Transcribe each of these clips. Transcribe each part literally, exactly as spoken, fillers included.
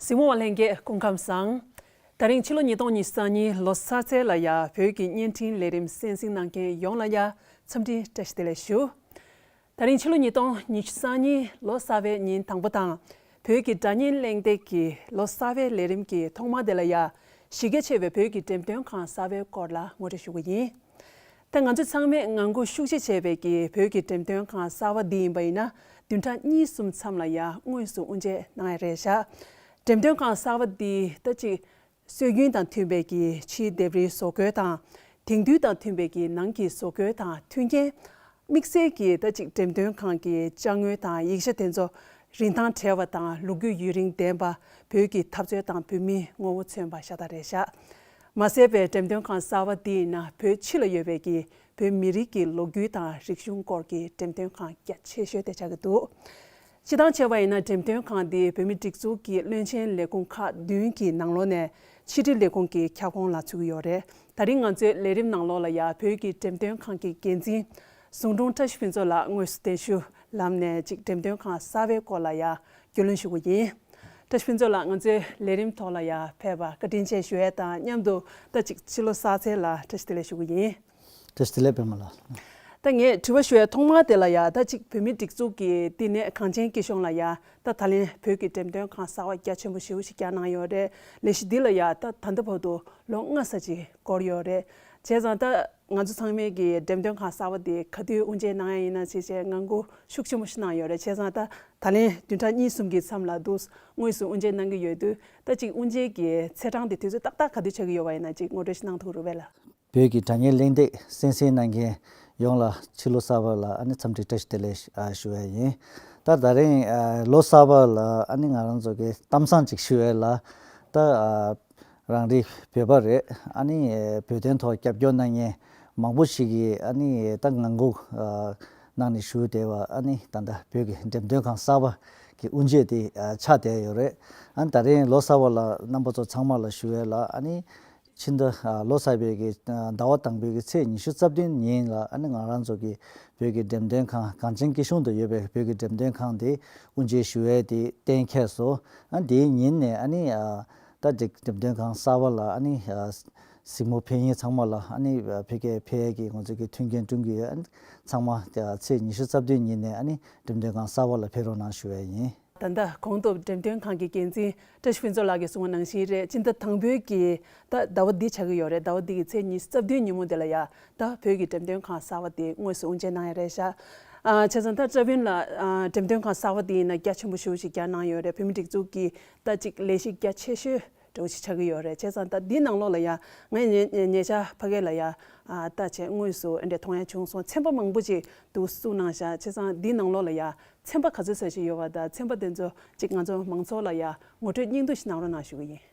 གཟིགས་མོ་བ་ལྷན་རྒྱས་སྐུ་ཁམས་བཟང་། ད་རིང་ཕྱི་ལོ་ཉིས་སྟོང་ཉི་ཤུ་རྩ་གཉིས་ལོ་གསར་ཚེས་ལ་ཡ་བོད་ཀྱི་བརྙན་འཕྲིན་ལས་རིམ་གསན་གཟིགས་གནང་མཁན་ཡོངས་ལ་ཡ་འཚམས་འདྲི་བཀྲ་ཤིས་བདེ་ལེགས་ཞུ། ད་རིང་ཕྱི་ལོ་ཉིས་སྟོང་ཉི་ཤུ་རྩ་གཉིས་ལོ་གསར་བའི་ཉིན་དང་པོ་དང་། བོད་ཀྱི་སྒྲ་སྙན་གླེང་སྟེགས་ཀྱི་ལོ་གསར་བའི་ལས་རིམ་གྱི་ཐོག་མ་དེ་ལ་ཡ། གཞི་རྒྱ་ཆེ་བའི་བོད་ཀྱི་འགྲེམས་སྟོན་ཁང་གསར་བའི་སྐོར་ལ་ངོ་སྤྲོད་ཞུ་གི་ཡིན། ད་ང་ཚོ་ཚང་མས་ངང་སྒུག་ཤུགས་ཆེ་བྱས་པའི་གི་བོད་ཀྱི་འགྲེམས་སྟོན་ཁང་གསར་བ་འདི་ཡིན་པ་ཡིན་ན། བདུན་ཕྲག་གཉིས་གསུམ་མཚམས་ལ་ཡ་དངོས་སུ་དབུ་འབྱེད་གནང་ཡ་རེད་ཤག་འགྲེམས་སྟོན་ཁང་གསར་བ་འདི་ད་ཅིག་སྲོལ་རྒྱུན་དང་མཐུན་པའི་གི་ཕྱིའི་ལྡེབས་རིས་བཟོ་བཀོད་དང་། དེང་དུས་དང་མཐུན་པའི་གི་ནང་གི་བཟོ་བཀོད་དང་མཐུན་རྐྱེན། དམིགས་བསལ་གྱི་ད་ཅིག་འགྲེམས་སྟོན་ཁང་གི་ཅ་དངོས་དང་ཡིག་ཆ་དེ་ཚོ་རིན་ཐང་བྲལ་བ་དང་ལོ་རྒྱུས་ཡུན་རིང་ལྡན་པ། བོད་ཀྱི་འཐབ་རྩོད་དང་བོད་མིའི་ངོ་བོ་མཚོན་པ་ཤ་སྟག་རེད་ཤག་མ་ཟད་པའི་འགྲེམས་སྟོན་ཁང་གསར་བ་འདི་ཡིན་ན་བོད་ཕྱི་ལ་ཡོད་པའི་གི་བོད་མི་རིགས་ཀྱི་ལོ་རྒྱུས་དང་རིག་གཞུང་སྐོར་གྱི་འགྲེམས་སྟོན་ཁང་རྒྱ་ཆེ་ཤོས་དེ་ཆགས་ཀྱི་འདུག་སྤྱིར་བཏང་བྱས་པ་ཡིན་ན་འགྲེམས་སྟོན་ཁང་འདི་བོད་མིའི་སྒྲིག་འཛུགས་ཀྱི་བློན་ཆེན་ལས་ཁུངས་ཁག་བདུན་གྱི་ནང་ལོགས་ནས་ཕྱི་དྲིལ་ལས་ཁུངས་ཀྱི་ཁྱབ་ཁོངས་ལ་ཚུད་ཀྱི་ཡོད་རེད། ད་རིང་ང་ཚོའི་ལས་རིམ་ནང་ལོགས་ལ་ཡ་བོད་ཀྱི་འགྲེམས་སྟོན་ཁང་གི་འགན་འཛིན་ཟུང་དྲུང་བཀྲ་ཤིས་ཕུན་ཚོགས་ལགས་དངོས་སུ་གདན་ཞུ་ལམ་ནས་ཅིག་འགྲེམས་སྟོན་ཁང་གསར་བའི་སྐོར་ལ་ཡ་རྒྱུས་ལོན་ཞུ་གི་ཡིན། བཀྲ་ཤིས་ཕུན་ཚོགས་ལགས་ང་ཚོའི་ལས་རིམ་ཐོག་ལ་ཡ་ཕེབས་པ་བཀའ་དྲིན་ཆེ་ཞུ་ཡས་དང་མཉམ་དུ་ད་ཅིག་ཕྱི་ལོ་གསར་ཚེས་ལ་བཀྲ་ཤིས་བདེ་ལེགས་ཞུ་གི་ཡིན། བཀྲ་ཤིས་བདེ་ལེགས་པད་མ་ལགས། ད་ངས་དྲི་བ་ཞུ་ཡ་ཐོག་མ་དེ་ལ་ཡ་ད་ཅིག་བོད་མིའི་སྒྲིག་འཛུགས་ཀྱི་བསྟི་གནས་གངས་ཅན་སྐྱིད་གཤོངས་ལ་ཡ་ད་ད་ལན་བོད་ཀྱི་འགྲེམས་སྟོན་ཁང་གསར་བ་རྒྱ་ཆེན་པོ་ཞེ་པོ་ཞིག་བརྒྱབ་གནང་ཡོད་རེད། ལས་གཞི་འདི་ལ་ཡ་ད་ད་ལྟ་བར་དུ་ལོ་ལྔ་ཙམ་ཅིག་འགོར་ཡོད་རེད། བྱས་ཙང་ད་ང་ཚོ་ཚང་མས་ཀྱི་འགྲེམས་སྟོན་ཁང་གསར་བ་དེ་ག་དུས་དབུ་འབྱེད་གནང་ཡ་ཡིན་ན་བྱས་བྱས་ངང་སྒུག་ཤུགས་ཆེན་པོ་ཞིག་གནང་ཡོད་རེད། བྱས་ཙང་ད་ད་ལན་བདུན་ཕྲག་གཉིས་གསུམ་གྱི་མཚམས་ལ་འདུག་དངོས་སུ་དབུ་འབྱེད་གནང་གི་ཡོད་དུས་ད་ཅིག་དབུ་འབྱེད་ཀྱི་ཚེས་གྲངས་དེ་དུས་ཚོད་ཏག་ཏག་ག་དུས་ཆགས་ཀྱི་ཡོད་པ་ཡིན་ན་ཅིག་ངོ་སྤྲོད་ཞིག་གནང་ཐུབ་རེད་པས་ལགས། བོད་ཀྱི་སྒྲ་སྙན་གླེང་སྟེགས་གསན་གཟིགས་གནང་མཁན་ཡོངས་ལ་ཕྱི་ལོ་གསར་པ་ལ་ཨ་ནི་འཚམས་འདྲི་བཀྲ་ཤིས་བདེ་ལེགས་ཞུ་ཡ་ཡིན། ད་ད་རིང་ལོ་གསར་པ་ལ་ཨ་ནི་ང་རང་ཚོ་གི་གཏམ་བཟང་ཅིག་ཞུ་ཡ་ལ་ད་རང་རེ་བོད་པ་རེད། ཨ་ནི་བོད་དོན་ཐོག་རྒྱབ་སྐྱོར་གནང་མཁན་མང་པོ་ཞིག་གིས་ཨ་ནི་ད་ངང་སྒུག་གནང་ནས་བཞུགས་བསྡད་པ་ཨ་ནི་ད་ལྟ་བོད་ཀྱི་འགྲེམས་སྟོན་ཁང་གསར་པ་གི་དབུ་འབྱེད་དེ་ཆགས་བསྡད་ཡོད་རེད། ཨ་ནི་ད་རིང་ལོ་གསར་པ་ལ་རྣམ་པ་ཚོ་ཚང་མ་ལ་ཞུ་ཡ་ལ་ཨ་ནི། ཕྱི་ཟླ་ལོ་གསར་པའི་གི་ཟླ་བ་དང་པོའི་གི་ཚེས་ཉི་ཤུ་རྩ་བདུན་ཉིན་ལ་ཨ་ནི་ང་རང་ཚོ་གི་བོད་ཀྱི་འགྲེམས་སྟོན་ཁང་གངས་ཅན་སྐྱིད་གཤོངས་དུ་ཡོད་པའི་བོད་ཀྱི་འགྲེམས་སྟོན་ཁང་དེ་དབུ་འབྱེད་ཞུ་ཡས་དེ་གཏན་འཁེལ་སོང་། ཨ་དེའི་ཉིན་ནས་ཨ་ནི་ད་ཅིག་འགྲེམས་སྟོན་ཁང་གསར་པ་ལ་ཨ་ནི་གཟིགས་མོ་ཕེབས་མཁན་ཚང་མ་ལ་ཨ་ནི་ཕ་གིར་ཕེབས་ཡས་ཀྱི་ང་ཚོ་གི་མཐུན་རྐྱེན་བསྐྲུན་གྱི་ཡོད། ཨ་ནི་ཚང་མ་ཚེས་ཉི་ཤུ་རྩ་བདུན་ཉིན་ནས་ཨ་ནི་འགྲེམས་སྟོན་ཁང་གསར་པ་ལ་ཕེབས་རོགས་གནང་ཞུ་ཡས་ཡིན། ད་ལྟ་གོང་དུ་འགྲེམས་སྟོན་ཁང་གི་འགན་འཛིན་བཀྲ་ཤིས་ཕུན་ཚོགས་ལགས་ཀྱིས་གསུངས་པ་ནང་བཞིན་རེད། སྤྱི་ཟླ་དང་པོའི་གི་ད་ཟླ་བ་འདི་ཆགས་ཀྱི་ཡོད་རེད། ཟླ་བ་འདི་གི་ཚེས་ཉི་ཤུ་རྩ་བདུན་ཉིན་མོ་འདི་ལ་ཡ་ད་བོད་ཀྱི་འགྲེམས་སྟོན་ཁང་གསར་བ་འདི་དངོས་སུ་དབུ་འབྱེད་གནང་ཡ་རེད་ཤག་ཨ་བྱས་ཙང་ད་ཀྲ་བིན་ལགས་ཨ་འགྲེམས་སྟོན་ཁང་གསར་བ་འདི་ཡིན་ན་རྒྱ་ཆེན་པོ་ཞེ་པོ་ཞིག་བརྒྱབ་གནང་ཡོད་རེད། བོད་མིའི་སྒྲིག་འཛུགས་ཀྱི་ད་ཅིག་ལས་གཞི་རྒྱ་ཆེ་ཤོས་འདྲ་བོ་ཞིག་ཆགས་ཀྱི་ཡོད་རེད། བྱས་ཙང་ད་འདི་ནང་ལོགས་ལ་ཡ་ང་ཉེ་ཉེ་ཆར་ཕ་གི་ལ་ཡ་ཨ་ད་ཅིག་དངོས་སུ་ཨ་འདྲ་མཐོང་ཡ་བྱུང་སོང་། ཚན་པ་མང་པོ་ཅིག་འདུག་བཙུགས་གནང་ཤག་བྱས་ཙང་འདི་ནང་ལོགས་ལ་ཡ་ཚན་པ་ག་ཚོད་ཙམ་ཞིག་ཡོད་པ་དང་ཚན་པ་དེ་ཚོ་ཅིག་ང་ཚོ་མང་ཚོགས་ལ་ཡ་ངོ་སྤྲོད་སྙིང་བསྡུས་ཤིག་གནང་རོགས་གནང་ཞུ་གི་ཡིན།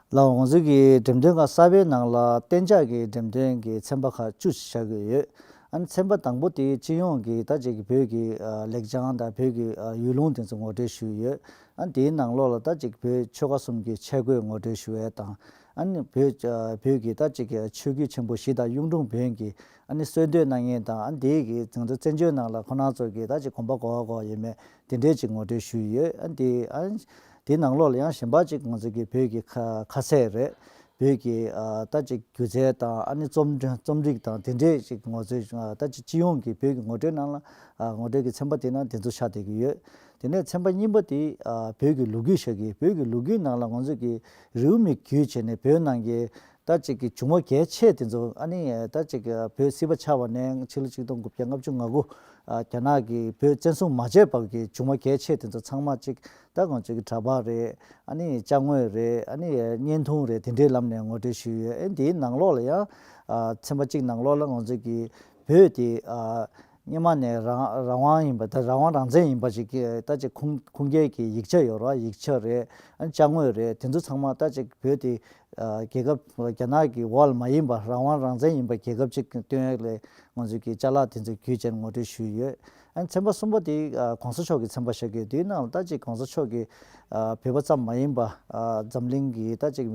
ལགས་འོང་། ང་ཚོ་གི་འགྲེམས་སྟོན་ཁང་གསར་པའི་ནང་ལ་གཏན་འཇགས་ཀྱི་འགྲེམས་སྟོན་གྱི་ཚན་པ་ཁག་བཅུ་ཞིག་ཆགས་ཀྱི་ཡོད། ཨ་ནི་ཚན་པ་དང་པོ་དེ་སྤྱི་ཡོངས་ཀྱི་ད་ཅིག་བོད་ཀྱི་ལེགས་བྱང་དང་བོད་ཀྱི་ཡུལ་ལུང་དེ་ཚོ་ངོ་སྤྲོད་ཞུས་ཡོད། ཨ་ནི་དེའི་ནང་ལོགས་ལ་ད་ཅིག་བོད་ཆོལ་ཁ་གསུམ་གྱི་ཆས་གོས་ངོ་སྤྲོད་ཞུ་ཡས་དང་། ཨ་ནི་བོད་བོད་ཀྱི་ད་ཅིག་ཆོས་བརྒྱུད་ཆེན་པོ་བཞི་དང་གཡུང་དྲུང་བོན་གྱི་ཨ་ནི་གསོལ་འདེབས་གནང་མཁན་དང་། ཨ་ནི་དེའི་གི་ང་ཚོ་བཙན་བྱོལ་ནང་ལ་ཁོ་རང་ཚོ་གི་ད་ཅིག་གོམ་པ་ག་པར་ག་པར་ཡོད་མེད་དེ་འདྲས་ཅིག་ངོ་སྤྲོད་ཞུས་ཡོད། ཨ་ནི་དེ་ཨ་ནི་དེའི་ནང་ལོགས་ལ་ཡང་གཞན་པ་ཅིག་ང་ཚོ་གི་བོད་ཀྱི་ཁ་ཁ་ཟས་རེད། བོད་ཀྱི་ཨ་ད་ཅིག་སྒྱུ་རྩལ་དང་ཨ་ནི་རྩོམ་རྩོམ་རིག་དང་དེ་འདྲས་ཅིག་ང་ཚོའི་ཨ་ད་ཅིག་སྤྱི་ཡོངས་ཀྱི་བོད་ཀྱི་ངོ་སྤྲོད་ནང་ལ་ཨ་ངོ་སྤྲོད་ཀྱི་ཚན་པ་དེ་ནང་དེ་ཚོ་ཆགས་བསྡད་ཀྱི་ཡོད། དེ་ནས་ཚན་པ་གཉིས་པ་དེ་ཨ་བོད་ཀྱི་ལོ་རྒྱུས་ཆགས་ཀྱི། བོད་ཀྱི་ལོ་རྒྱུས་ནང་ལ་ང་ཚོ་གི་རེའུ་མིག་བརྒྱུད་བྱས་ནས་བོད་ནང་གི་ད་ཅིག་གི་བྱུང་བ་གལ་ཆེ་དེ་ཚོ་ཨ་ནི་ད་ཅིག་བོད་སྲིད་པ་ཆགས་པ་ནས་ཕྱི་ལོ་ཆིག་སྟོང་དགུ་བརྒྱ་ལྔ་བཅུ་ང་དགུ་རྒྱ་ནག་གིས་བོད་བཙན་བཟུང་མ་བྱས་བར་གྱི་བྱུང་བ་གལ་ཆེ་དེ་ཚོ་ཚང་མ་ཅིག་ད་ང་ཚོ་གི་འདྲ་པར་རེད། ཨ་ནི་ཅ་དངོས་རེད། ཨ་ནི་བརྙན་ཐུང་རེད། དེ་འདྲའི་ལམ་ནས་ངོ་སྤྲོད་ཞུས་ཡོད། ཨེ་འདིའི་ནང་ལོགས་ལ་ཡང་ཚན་པ་གཅིག་ནང་ལོགས་ལ་ང་ཚོ་གི་བོད་དེ་སྔོན་མ་ནས་རང་རང་དབང་ཡིན་པ་དང་རང་དབང་རང་བཙན་ཡིན་པ་ཅིག་གི་ད་ཅིག་ཁུངས་ཁུངས་སྐྱེལ་གྱི་ཡིག་ཆ་ཡོད་རེད། ཡིག་ཆ་རེད། ཨ་ནི་ཅ་དངོས་རེད། དེ་ཚོ་ཚང་མ་ད་ཅིག་བོད་དེ་རྒྱལ་ཁབ་རྒྱ་ནག་གི་འོག་ལ་མ་ཡིན་པ་རང་དབང་རང་བཙན་ཡིན་པ་རྒྱལ་ཁབ་ཅིག་སྟོན་ཡག་ལ་ང་ཚོ་གི་ཅ་ལག་དེ་ཚོ་བརྒྱུད་བྱས་ནས་ངོ་སྤྲོད་ཞུས་ཡོད། ཨ་ནི་ཚན་པ་གསུམ་པ་དེ་གོང་ས་མཆོག་གི་ཚན་པ་ཞིག་ཡོད། དེའི་ནང་ལ་ད་ཅིག་གོང་ས་མཆོག་གི་བོད་པ་ཙམ་མ་ཡིན་པ་འཛམ་གླིང་གི་ད་ཅིག་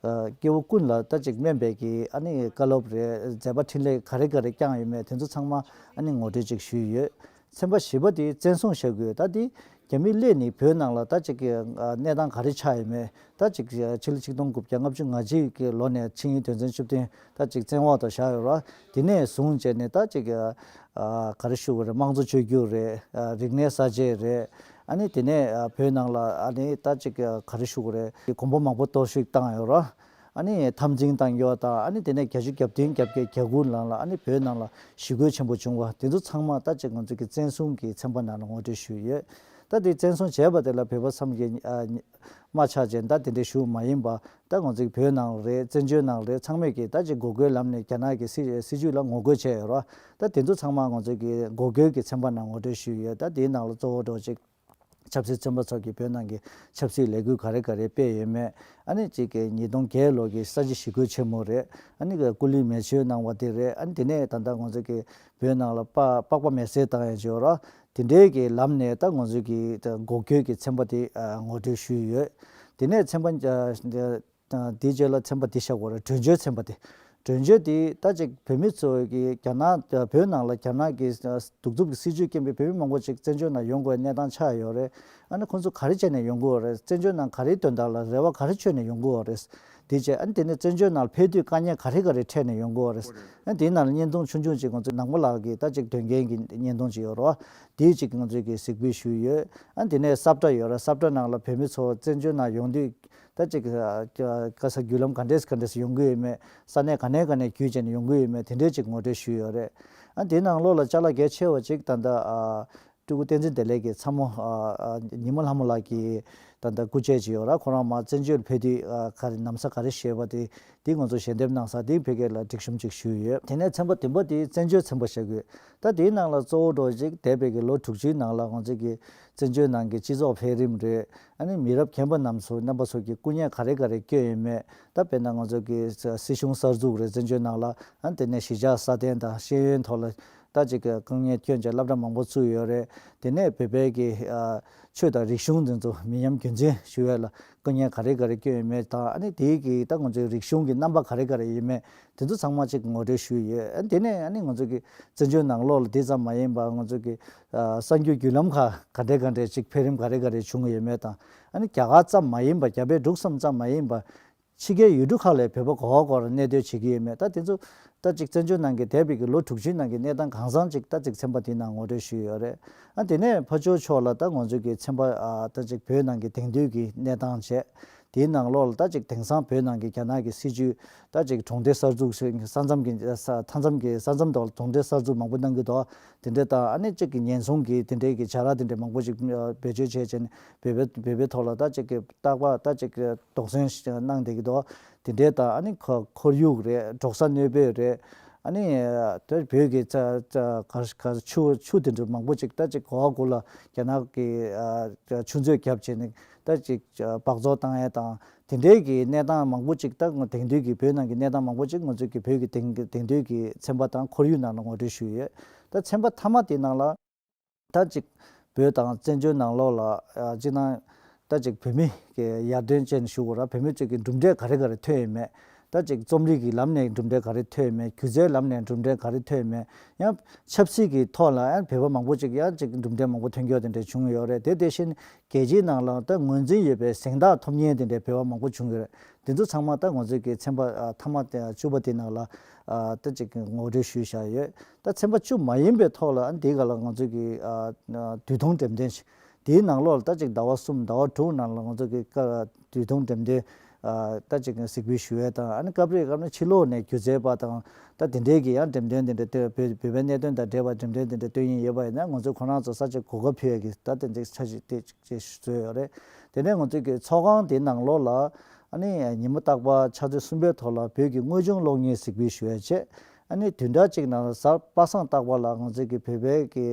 སྐྱེ་བོ་ཀུན་ལ་ད་ཅིག་སྨན་པའི་གི་ཨ་ནི་བཀའ་སློབ་རེད། མཛད་པ་འཕྲིན་ལས་ག་རེ་ག་རེ་བསྐྱངས་ཡོད་མེད་དེ་ཚོ་ཚང་མ་ཨ་ནི་ངོ་སྤྲོད་ཅིག་ཞུས་ཡོད། ཚན་པ་བཞི་པ་དེ་བཙན་བཟུང་བྱ་དགོས། ད་དེ་ རྒྱ་མི་སླེབས་ནས་བོད་ནང་ལ་ད་ཅིག་གི་ཨ་གནས་སྟངས་ག་རེ་ཆགས་ཡོད་མེད། ད་ཅིག་ཕྱི་ལོ་ཆིག་སྟོང་དགུ་བརྒྱ་ལྔ་བཅུ་ང་གཅིག་གི་ལོ་ནས་ཆིངས་ཡིག་དོན་ཚན་བཅུ་བདུན་ད་ཅིག་བཙན་འོག་ཏུ་བཞག་ཡོད་ར། དེ་ནས་བཟུང་བྱས་ནས་ད་ཅིག་ཨ་ག་རེ་ཞུ་དགོས་རེད། དམངས་གཙོ་བཅོས་བསྒྱུར་རེད། ཨ་རིག་གནས་གསར་བརྗེ་རེད། ཨ་ནི་དེ་ནས་ཨ་བོད་ནང་ལ་ཨ་ནི་ད་ཅིག་ཨ་ག་རེ་ཞུ་དགོས་རེད། དགོན་པ་མང་པོ་གཏོར་བཤིག་བཏང་ཡོད་ར། ཨ་ནི་འཐབ་འཛིང་བཏང་ཡོད་དང་། ཨ་ནི་དེ་ནས་བརྒྱད་ཅུ་གྱ་བདུན་གྱ་བརྒྱད་གྱ་དགུ་ནང་ལ་ཨ་ནི་བོད་ནང་ལ་ཞི་རྒོལ་ཆེན་པོ་བྱུང་བ་དེ་ཚོ་ཚང་མ་ད་ཅིག་ང་ཚོ་གི་བཙན་བཟུང་གི་ཚན་པ་ནང་ལ་ངོ་སྤྲོད་ཞུས་ཡོད། ད་དེ་བཙན་བཟུང་བྱས་པ་དེ་ལ་བོད་པ་བསམ་གྱིས་ཨ་མ་ཆགས་བྱས་ད་དེ་འདྲའི་ཞུ་མ་ཡིན་པ། ད་ང་ཚོ་གི་བོད་ནང་རེད། བཙན་བྱོལ་ནང་རེད། ཚང་མས་ཀྱི་ད་ཅིག་འགོག་རྒོལ་ལམ་ནས་རྒྱ་ནག་གི་སྲིད་སྲིད་ཇུས་ལ་ངོ་རྒོལ་བྱས་ཡོད་ར། ད་དེ་ཚོ་ཚང་མ་ང་ཚོ་གི་འགོག་རྒོལ་གྱི་ཚན་པ་ནང་ངོ་སྤྲོད་ཞུས་ཡོད། ད་དེའི་ནང་ལ་གཙོ་བོ་འགྲོ་ཅིག་ཆབ་སྲིད་བཙོན་པ་ཚོ་གིས་བོད་ནང་གི་ཆབ་སྲིད་ལས་འགུལ་ག་རེ་ག་རེ་སྤེལ་ཡོད་མེད། ཨ་ནི་གཅིག་གི་ཉིས་སྟོང་བརྒྱད་ལོ་གི་ས་བྱི་ཞི་རྒོལ་ཆེན་མོ་རེད། ཨ་ནི་སྐུ་ལུས་མེ་མཆོད་གནང་བ་དེ་རེད། ཨ་ནི་དེ་ནས་ད་ལྟ་ང་ཚོ་གི་བོད་ནང་ལ་སྤག་སྤག་པ་མེ་བསྲེགས་བཏང་ཡ་བྱོས་ར། དེ་འདྲའི་གི་ལམ་ནས་ད་ང་ཚོ་གི་ད་འགོག་རྒོལ་གི་ཚན་པ་དེ་ཨ་ངོ་སྤྲོད་ཞུས་ཡོད། དེ་ནས་ཚན་པ་ཨ་དེའི་རྗེས་ལ་ཚན་པ་འདི་བཞག་དགོས་རེད། གྲོས་ཆོད་ཚན་པ་དེ། གྲོས་ཆོད་དེ་ད་ཅིག་བོད་མི་ཚོ་གིས་རྒྱ་ནག་བོད་ནང་ལ་རྒྱ་ནག་གི་གདུག་རྩུབ་ཀྱི་སྲིད་ཇུས་རྐྱེན་པས་བོད་མི་མང་པོ་ཅིག་བཙན་བྱོལ་ནང་ཡོང་དགོས་པའི་གནས་སྟངས་ཆགས་ཡོད་རེད། ཨ་ནི་ཁོང་ཚོ་ག་རེ་བྱས་ནས་ཡོང་གི་ཡོད་རེད། བཙན་བྱོལ་ནང་ག་རེའི་དོན་དག་ལ་རེ་བ་ག་རེ་བཅོལ་ནས་ཡོང་གི་ཡོད་རེད། དེ་བྱས་ཨ་ནི་དེ་ནས་བཙན་བྱོལ་ནང་ལ་ཕེབས་དུས་དཀའ་ངལ་ག་རེ་ག་རེ་འཕྲད་ནས་ཡོང་གི་ཡོད་རེད། ཨ་ནི་དེའི་ནང་ལ་བརྙན་ཐུང་ཆུང་ཆུང་ཅིག་ང་ཚོ་ནང་པ་ལགས་ཀྱིས་ད་ཅིག་དོན་རྐྱེན་གྱི་བརྙན་ཐུང་ཅིག་ཡོད་རེད་བ། དེ་ཅིག་ང་ཚོས་ཀྱི་གཟིགས་འབུལ་ཞུས་ཡོད། ཨ་ནི་དེ་ནས་ས་བཀྲ་ཡོད་རེད། ས་བཀྲ་ནང་ལ་བོད་མི་ཚོ་བཙན་བྱོལ་ནང་ཡོང་དུས། ད་ཅིག་ག་ས་བརྒྱུད་ལམ་ག་འདྲས་ག་འདྲས་ཡོང་གི་ཡོད་མེད། ས་གནས་ག་ནས་ག་ནས་བརྒྱུད་བྱས་ནས་ཡོང་གི་ཡོད་མེད། དེ་འདྲས་ཅིག་ངོ་སྤྲོད་ཞུས་ཡོད་རེད། ཨ་དེའི་ནང་ལོགས་ལ་ཅ་ལག་གལ་ཆེ་བ་ཅིག་ད་ལྟ་ཨ་སྤྲུལ་སྐུ་བསྟན་འཛིན་བདེ་ལེགས་ཀྱི་ཚ་མོ་ཨ་ཨ་ཉི་མ་ལྷ་མོ་ལགས་ཀྱིས་ད་ལྟ་སྐུ་འཆད་ཅིག་ཡོད་ར། ཁོ་རང་མ་བཙན་བྱོལ་ཕེབས་དུས་ཨ་ག་རེ་ན་བཟའ་ག་རེ་བཞེས་པ་དེ་དེ་ང་ཚོ་ཞལ་འདེབས་གནང་ས་དེ་ཕ་གི་ལ་སྒྲིག་གཤོམ་ཅིག་ཞུས་ཡོད། དེ་ནས་ཚན་པ་བདུན་པ་དེ་བཙན་བྱོལ་ཚན་པ་བཞག་ཡོད། ད་དེའི་ནང་ལ་གཙོ་བོ་འགྲོ་ཅིག་འདས་པའི་གི་ལོ་དྲུག་ཅུའི་ནང་ལ་ང་ཚོ་གི་བཙན་བྱོལ་ནང་གི་སྤྱི་ཚོགས་འཕེལ་རིམ་རེད། ཨ་ནི་མི་རབས་རྒན་པ་རྣམས་ཚོ་རྣམ་པ་ཚོ་གིས་སྐུ་ངལ་ག་རེ་ག་རེ་བསྐྱོན་ཡོད་མེད། ད་དཔེར་ན་ང་ཚོ་གི་སྲིད་གཞུང་གསར་འཛུགས་རེད། བཙན་བྱོལ་ནང་ལ་ཨ་ནི་དེ་ནས་གཞིས་ཆགས་སྲ་བརྟན་དང་ཤེས་ཡོན་ཐོག་ལ་ད་ཅིག་གི་དཀའ་ངལ་བསྐྱོན་བྱས་སློབ་གྲྭ་མང་པོ་བཙུགས་ཡོད་རེད། དེ་ནས་བོད་པའི་གི་ཨ་ཆོས་དང་རིག་གཞུང་འདི་ཚོ་མི་ཉམས་རྒྱུན་འཛིན་ཞུ་ཡས་ལ་སྐུ་ངལ་ག་རེ་ག་རེ་བསྐྱོན་ཡོད་མེད་དང་། ཨ་ནི་དེའི་གི་ད་ང་ཚོའི་རིག་གཞུང་གི་རྣམ་པ་ག་རེ་ག་རེ་ཡོད་མེད་དེ་ཚོ་ཚང་མ་ཅིག་ངོ་སྤྲོད་ཞུས་ཡོད། ཨ་ནི་དེ་ནས་ཨ་ནི་ང་ཚོ་གི་བཙན་བྱོལ་ནང་ལོགས་ལ་དེ་ཙམ་མ་ཡིན་པར་ང་ཚོ་གི་ཨ་གསར་འགྱུར་བརྒྱུད་ལམ་ཁག་ག་འདྲ་ག་འདྲ་ཅིག་འཕེལ་རིམ་ག་རེ་ག་རེ་བྱུང་ཡོད་མེད་དང་། ཨ་ནི་རྒྱ་གར་ཙམ་མ་ཡིན་པར་རྒྱ་བལ་འབྲུག་གསུམ་ཙམ་མ་ཡིན་པར་ཕྱི་རྒྱལ་ཡུལ་གྲུ་ཁག་ལ་བོད་པ་ག་བ་ག་བར་གནས་སྡོད་བྱེད་ཀྱི་ཡོད་མེད། ད་དེ་ཚོ་ད་ཅིག་བཙན་བྱོལ་ནང་གི་འདས་པའི་གི་ལོ་དྲུག་ཅུའི་ནང་གི་གནས་སྟངས་གང་ཚང་ཅིག་ད་ཅིག་ཚན་པ་དེའི་ནང་ངོ་སྤྲོད་ཞུས་ཡོད་རེད། ཨ་དེ་ནས་ཕར་ཕྱོགས་ཕྱོགས་ལ་ད་ང་ཚོ་གི་ཚན་པ་ཨ་ད་ཅིག་བོད་ནང་གི་དེང་དུས་ཀྱི་གནས་སྟངས་བྱས། དེའི་ནང་ལོགས་ལ་ད་ཅིག་དེང་སང་བོད་ནང་གི་རྒྱ་ནག་གི་སྲིད་ཇུས་ད་ཅིག་གྲོང་སྡེ་གསར་འཛུགས་ཤིག་ས་མཚམས་ཀྱི་ས་མཚམས་ཀྱི་ས་མཚམས་ཐོག་ལ་གྲོང་སྡེ་གསར་འཛུགས་མང་པོ་གནང་གི་འདུག་དེ་འདྲ་དང་ཨ་ནི་གཅིག་གི་ཉེན་སྲུང་གི་དེ་འདྲའི་གི་བྱ་ར་དེ་འདྲ་མང་པོ་ཅིག་བེད་སྤྱོད་བྱས་བྱས་ནས་བོད་པའི་བོད་པའི་ཐོག་ལ་ད་ཅིག་གི་རྟག་པར་ད་ཅིག་གི་དོགས་ཟོན་གནང་བསྡད་ཀྱི་འདུག་དེ་འདྲའི་དང་ཨ་ནི་ཁོ་ཁོར་ཡུག་རེད། འབྲོག་ས་གནོད་འབེབས་རེད། ཨ་ནི་དེ་བོད་ཀྱི་ཚ་ཚ་ག་ག་ཆུ་ཆུ་དེ་འདྲ་མང་པོ་ཅིག་ད་ཅིག་གོ་བ་གུ་ལ་རྒྱ་ནག་གི་ཨ་ཆུ་མཛོད་བརྒྱབ་བྱས་ནས་ད་ཅིག་འབག་བཙོག་བཏང་ཡས་དང་དེ་འདྲའི་གི་གནས་སྟངས་མང་པོ་ཅིག་ད་དེང་དུས་ཀྱི་བོད་ནང་གི་གནས་སྟངས་མང་པོ་ཅིག་ང་ཚོ་གི་བོད་ཀྱི་དེང་དེང་དུས་ཀྱི་ཚན་པ་དང་ཁོར་ཡུག་ནང་ལ་ངོ་སྤྲོད་ཞུས་ཡོད། ད་ཚན་པ་མཐའ་མ་དེ་ནང་ལ། ད་ཅིག་བོད་དང་བཙན་བྱོལ་ནང་ལོགས་ལ་ཨ་སྤྱིར་བཏང་ད་ཅིག་བོད་མི་གི་ཡར་ཐོན་ཅན་ཞུ་དགོས་ར། བོད་མི་ཚོས་ཀྱི་གྲུབ་འབྲས་ག་རེ་ག་རེ་ཐོན་ཡོད་མེད། ད་ཅིག་རྩོམ་རིག་གི་ལམ་ནས་གྲུབ་འབྲས་ག་རེ་ཐོན་ཡོད་མེད། སྒྱུ་རྩལ་ལམ་ནས་གྲུབ་འབྲས་ག་རེ་ཐོན་ཡོད་མེད། ཡང་ཆབ་སྲིད་ཀྱི་ཐོག་ལ་ཡང་བོད་པ་མང་པོ་ཅིག་ཡང་ཅིག་གྲུབ་འབྲས་མང་པོ་ཐོན་རྒྱུ་དེ་འདྲ་བྱུང་ཡོད་རེད། དེ་དེ་བཞིན་རྒྱལ་སྤྱིའི་ནང་ལ་ད་ངོས་འཛིན་ཡོད་པའི་གཟེངས་རྟགས་ཐོབ་མཁན་དེ་འདྲའི་བོད་པ་མང་པོ་བྱུང་ཡོད་རེད། དེ་ཚོ་ཚང་མ་ད་ང་ཚོས་ཀྱི་ཚན་པ་ཨ་མཐའ་མ་དེ་བཅུ་པ་དེ་ནང་ལ་ཨ་ད་ཅིག་ངོ་སྤྲོད་ཞུས་བཞག་ཡོད། ད་ཚན་པ་བཅུ་མ་ཡིན་པའི་ཐོག་ལ་ཨ་འདི་ག་ལ་ང་ཚོས་ཀྱི་ཨ་ཨ་དུས་ཐུང་འགྲེམས་སྟོན་ཞིག་དེའི་ནང་ལོགས་ལ་ད་ཅིག་ཟླ་བ་གསུམ་ཟླ་བ་དྲུག་ནང་ལ་ང་ཚོ་གི་ཀ་དུས་ཐུང་འགྲེམས་སྟོན་ཨ་ད་ཅིག་གཟིགས་འབུལ་ཞུ་ཡས་དང་། ཨ་ནི་སྐབས་རེ་སྐབས་ནས་ཕྱི་ལོགས་ནས་སྒྱུ་རྩལ་པ་དང་ད་དེ་འདྲའི་གི་ཡང་འགྲེམས་སྟོན་དེ་འདྲ་སྟོན་བོད་བོད་པའི་གནད་དོན་དང་འབྲེལ་བ་འགྲེམས་སྟོན་དེ་འདྲ་སྟོན་ཡིན་ཡོད་པ་ཡིན་ན་ང་ཚོས་ཁོ་རང་ཚོ་ས་ཆ་གོ་སྐབས་ཕུལ་ཡས་ཀྱི་ད་དེ་འདྲའི་འཆར་གཞི་དེ་ཅིག་བཟོས་ཡོད་རེད། དེ་ནས་ང་ཚོ་གི་ཚོགས་ཁང་དེའི་ནང་ལོགས་ལ་ཨ་ནི་ཉི་མ་རྟག་པར་ཕྱག་ཚོད་གསུམ་པའི་ཐོག་ལ་བོད་ཀྱི་དངོས་བྱུང་གློག་བརྙན་གཟིགས་འབུལ་ཞུ་ཡས་བྱས། ཨ་ནི་བདུན་ཕྲག་གཅིག་ནང་ལ་གཟའ་པ་སངས་རྟག་པར་ལ་ང་ཚོ་གི་བོད་པའི་གི་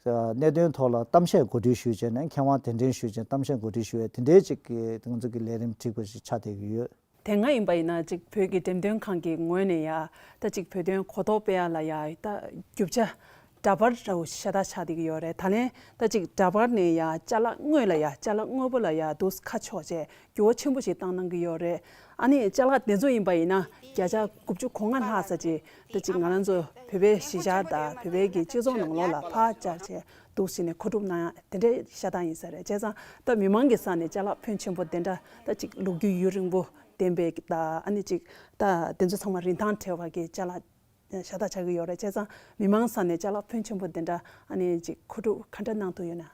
གནད་དོན་ཐོག་ལ་གཏམ་བཤད་གོ་སྒྲིག་ཞུས་བྱས་ནས་མཁས་དབང་གདན་འདྲེན་ཞུས་བྱས་གཏམ་བཤད་གོ་སྒྲིག་ཞུ་ཡས་དེ་འདྲའི་ཅིག་གི་ང་ཚོ་གི་ལས་རིམ་བསྒྲིགས་པ་ཞིག་ཆགས་བསྡད་ཀྱི་ཡོད། དེ་སྔ་ཡིན་པ་ཡིན་ན་ཅིག་བོད་ཀྱི་འགྲེམས་སྟོན་ཁང་གི་ངོས་ནས་ཡ་ད་ཅིག་བོད་དོན་གོ་རྟོགས་སྤེལ་ཡ་ལ་ཡ་ད་རྒྱུ་ཆ་ འདྲ་པར་འདྲ་བོ་ཤ་སྟག་ཆགས་བསྡད་ཀྱི་ཡོད་རེད། ད་ལན་ད་ཅིག་འདྲ་པར་ནས་ཡ་ཅ་ལག་དངོས་ལ་ཡ་ཅ་ལག་དངོས་པོ་ལ་ཡ་འདུག་ཁ་ཕྱོགས་བྱས་འགྱུར་བ་ཆེན་པོ་ཞིག་བཏང་གནང་གི་ཡོད་རེད། ཨ་ནི་ཅ་ལག་དེ་ཚོ་ཡིན་པ་ཡིན་ན་བརྒྱ་ཆ་དགུ་བཅུ་གོ་ལྔ་ལྷག་ཙམ་ཅིག་ད་ཅིག་ང་རང་ཚོ་བོད་པའི་གཞིས་ཆགས་དང་བོད་པའི་གི་སྤྱི་ཚོགས་ནང་ལོགས་ལ་ཕར་བཅར་བྱས་འདུག་ཟེར་ནས་མཁོ་སྒྲུབ་གནང་ཡ་དེ་འདྲའི་ཤ་སྟག་ཡིན་ས་རེད། བྱས་ཙང་ད་མི་མང་གི་ས་ནས་ཅ་ལག་ཕོན་ཆེན་པོ་དེ་འདྲ་ད་ཅིག་ལོ་རྒྱུས་ཡུན་རིང་པོ་ལྡན་པའི་ད་ཨ་ནི་ཅིག་ད་དེ་ཚོ་ཚང་མ་རིན་ཐང་བྲལ་བ་གི་ཅ་ལག་ཤ་སྟག་ཆགས་ཀྱི་ཡོད་རེད། བྱས་ཙང་མི་མང་ས་ནས་ཅ་ལག་ཕོན་ཆེན་པོ་དེ་འདྲ་ཨ་ནི་ཅིག་མཁོ་སྒྲུབ་ག་འདྲ་གནང་ཐུབ་ཡོད་ན།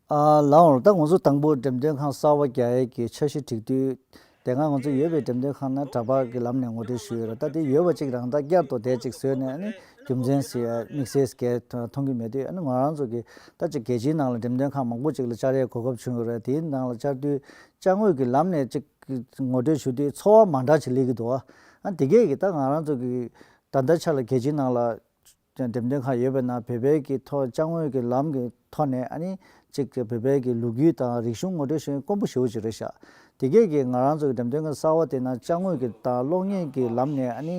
ཨ་ལའོ། ད་ང་ཚོ་དང་པོ་འགྲེམས་སྟོན་ཁང་གསར་པ་རྒྱག་ཡས་ཀྱི་འཆར་གཞི་སྒྲིག་དུས་དེ་སྔ་ང་ཚོ་ཡོད་པའི་འགྲེམས་སྟོན་ཁང་ནང་འདྲ་པར་གྱི་ལམ་ནས་ངོ་སྤྲོད་ཞུས་ཡོད་རེད། ད་དེ་ཡོད་པ་ཅིག་རང་ད་བསྐྱར་དུ་དེ་ཅིག་བཟོས་ནས་ཨ་ནི་རྒྱུ་མཚན་ཟེར་ཡ་དམིགས་བསལ་གལ་མཐོང་གི་མེད་དུས་ཨ་ནི་ང་རང་ཚོ་གི་ད་ཅིག་རྒྱལ་སྤྱིའི་ནང་ལ་འགྲེམས་སྟོན་ཁང་མང་པོ་ཅིག་ལ་བཅར་ཡས་གོ་སྐབས་བྱུང་ཡོད་རེད། དེའི་ནང་ལ་བཅར་དུས་ཅ་དངོས་ཀྱི་ལམ་ནས་ཅིག་ངོ་སྤྲོད་ཞུ་དུས་ཚོར་བ་མ་འདྲ་ཅིག་སླེབས་ཀྱི་འདུག་ཨ་དེ་གས་ཀྱི་ད་ང་རང་ཚོ་གི་ད་ལྟ་ཆ་ལ་རྒྱལ་སྤྱིའི་ནང་ལ་འགྲེམས་སྟོན་ཁང་ཡོད་པ་ན་བོད་པའི་གི་ཐོག་ཅ་དངོས་ཀྱི་ལམ་གྱི་ཐོག་ནས་ཨ་ནི་གཅིག་བོད་པའི་གི་ལོ་རྒྱུས་དང་རིག་གཞུང་ངོ་སྤྲོད་ཞུ་མཁན་དཀོན་པོ་ཞེ་པོ་ཅིག་རེད་ཤག་དེ་གས་ཀྱི་ང་རང་ཚོ་གི་འགྲེམས་སྟོན་ཁང་གསར་པ་དེ་ན་ཅ་དངོས་ཀྱི་དང་གློག་བརྙན་གྱི་ལམ་ནས་ཨ་ནི་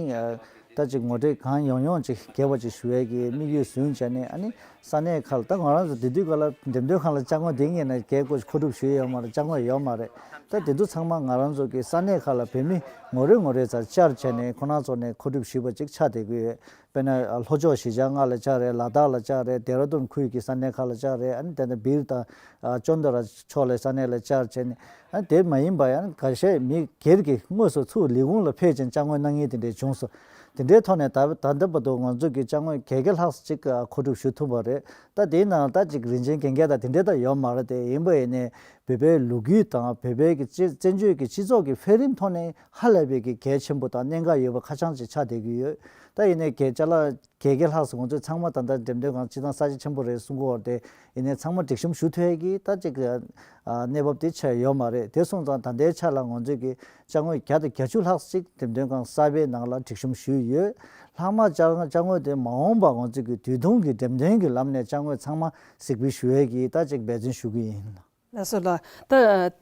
ད་ཅིག་ངོ་སྤྲོད་གང་ཡོང་ཡོང་ཅིག་རྒྱས་པ་ཅིག་ཞུ་ཡས་ཀྱི་དམིགས་ཡུལ་བཟུང་བྱས་ནས་ཨ་ནི་ས་གནས་ཁག་ལ་ད་ང་རང་ཚོ་དེ་དུས་ག་ལ་འགྲེམས་སྟོན་ཁང་ལ་ཅ་དངོས་དེ་ངས་ན་རྒྱས་སྐོར་མཁོ་སྒྲུབ་ཞུས་ཡོད་མ་རེད། ཅ་དངོས་ཡོད་མ་རེད། ད་དེ་ཚོ་ཚང་མ་ང་རང་ཚོ་གི་ས་གནས་ཁག་ལ་བོད་མི་ངོ་རེ་ངོ་རེ་ཙམ་བཅར་བྱས་ནས་ཁོ་རང་ཚོ་ནས་མཁོ་སྒྲུབ་ཞུས་པ་ཅིག་ཆགས་བསྡད་ཀྱི་ཡོད། དཔེར་ན་ལྷོ་ཕྱོགས་གཞིས་ཆགས་ལྔ་ལ་བཅར་རེད། ལ་དྭགས་ལ་བཅར་རེད། ལྡེ་ར་ལྡུན་ཁུལ་གྱི་ས་གནས་ཁག་ལ་བཅར་རེད། ཨ་ནི་དེ་ནས་སྦིར་དང་ཨ་ཅོན་ཏ་ར་ཕྱོགས་ལ་ས་གནས་ལ་བཅར་བྱས་ནས་ཨ་ནི་དེ་མ་ཡིན་པ་ཡང་ཁ་ཤས་མི་སྒེར་གྱི་དངོས་སུ་ཚུར་ལས་ཁུངས་ལ་ཕེབས་ཀྱང་ཅ་དངོས་གནང་མཁན་དེ་འདྲས་བྱུང་སོང་། དེ་འདྲའི་ཐོག་ནས་ད་ད་ལྟ་བར་དུ་ང་ཚོ་གི་ཅ་དངོས་བརྒྱད་བརྒྱ་ལྷག་ཅིག་མཁོ་སྒྲུབ་ཞུ་ཐུབ་པ་རེད། ད་དེའི་ནང་ད་ཅིག་རིན་ཆེན་གན་རྐྱལ་དང་དེ་འདྲས་ད་ཡོད་མ་རེད། དེ་ཡིན་པ་ཡིན་ནའི་བོད་པའི་ལོ་རྒྱུས་དང་བོད་པའི་གི་སྤྱི་བཙན་བྱོལ་གྱི་སྤྱི་ཚོགས་ཀྱི་འཕེལ་རིམ་ཐོག་ནས་ཧ་ལས་པའི་གི་གལ་ཆེན་པོ་དང་གནད་འགག་ཡོད་པ་ཁ་བྱང་ཅིག་ཆགས་བསྡད་ཀྱི་ཡོད། ད་ཡིན་ནའི་གལ་ཅ་ལག་བརྒྱད་བརྒྱ་ལྷག་ཙམ་ང་ཚོས་ཚང་མ་ད་ལྟ་འགྲེམས་སྟོན་ཁང་སྤྱིར་བཏང་ས་ཆ་ཆེན་པོ་རེད་གསུང་གི་ཡོད་རེད། དེ་ཡིན་ནའི་ཚང་མ་སྒྲིག་གཤོམ་ཞུ་ཐུབ་ཡས་ཀྱི་ད་ཅིག་ཨ་གནས་བབ་དེ་ཆགས་ཡོད་མ་རེད། དེ་སོང་ཙང་ད་ལྟའི་ཆ་ལ་ང་ཚོས་ཀྱི་ཅ་དངོས་བརྒྱ་དང་བརྒྱད་ཅུ་ལྷག་ཅིག་འགྲེམས་སྟོན་ཁང་གསར་པའི་ནང་ལ་སྒྲིག་གཤོམ་ཞུས་ཡོད། ལྷག་མ་ཅ་ཅ་དངོས་དེ་མ་འོངས་པ་ང་ཚོས་ཀྱི་དུས་ཐུང་གི་འགྲེམས་སྟོན་གྱི་ལམ་ནས་ཅ་དངོས་ཚང་མ་གཟིགས་འབུལ་ཞུ་ཡས་ཀྱི་ད་ཅིག་འབད་བརྩོན་ཞུ་གི་ཡིན། ལགས་སོ་ལགས། ད་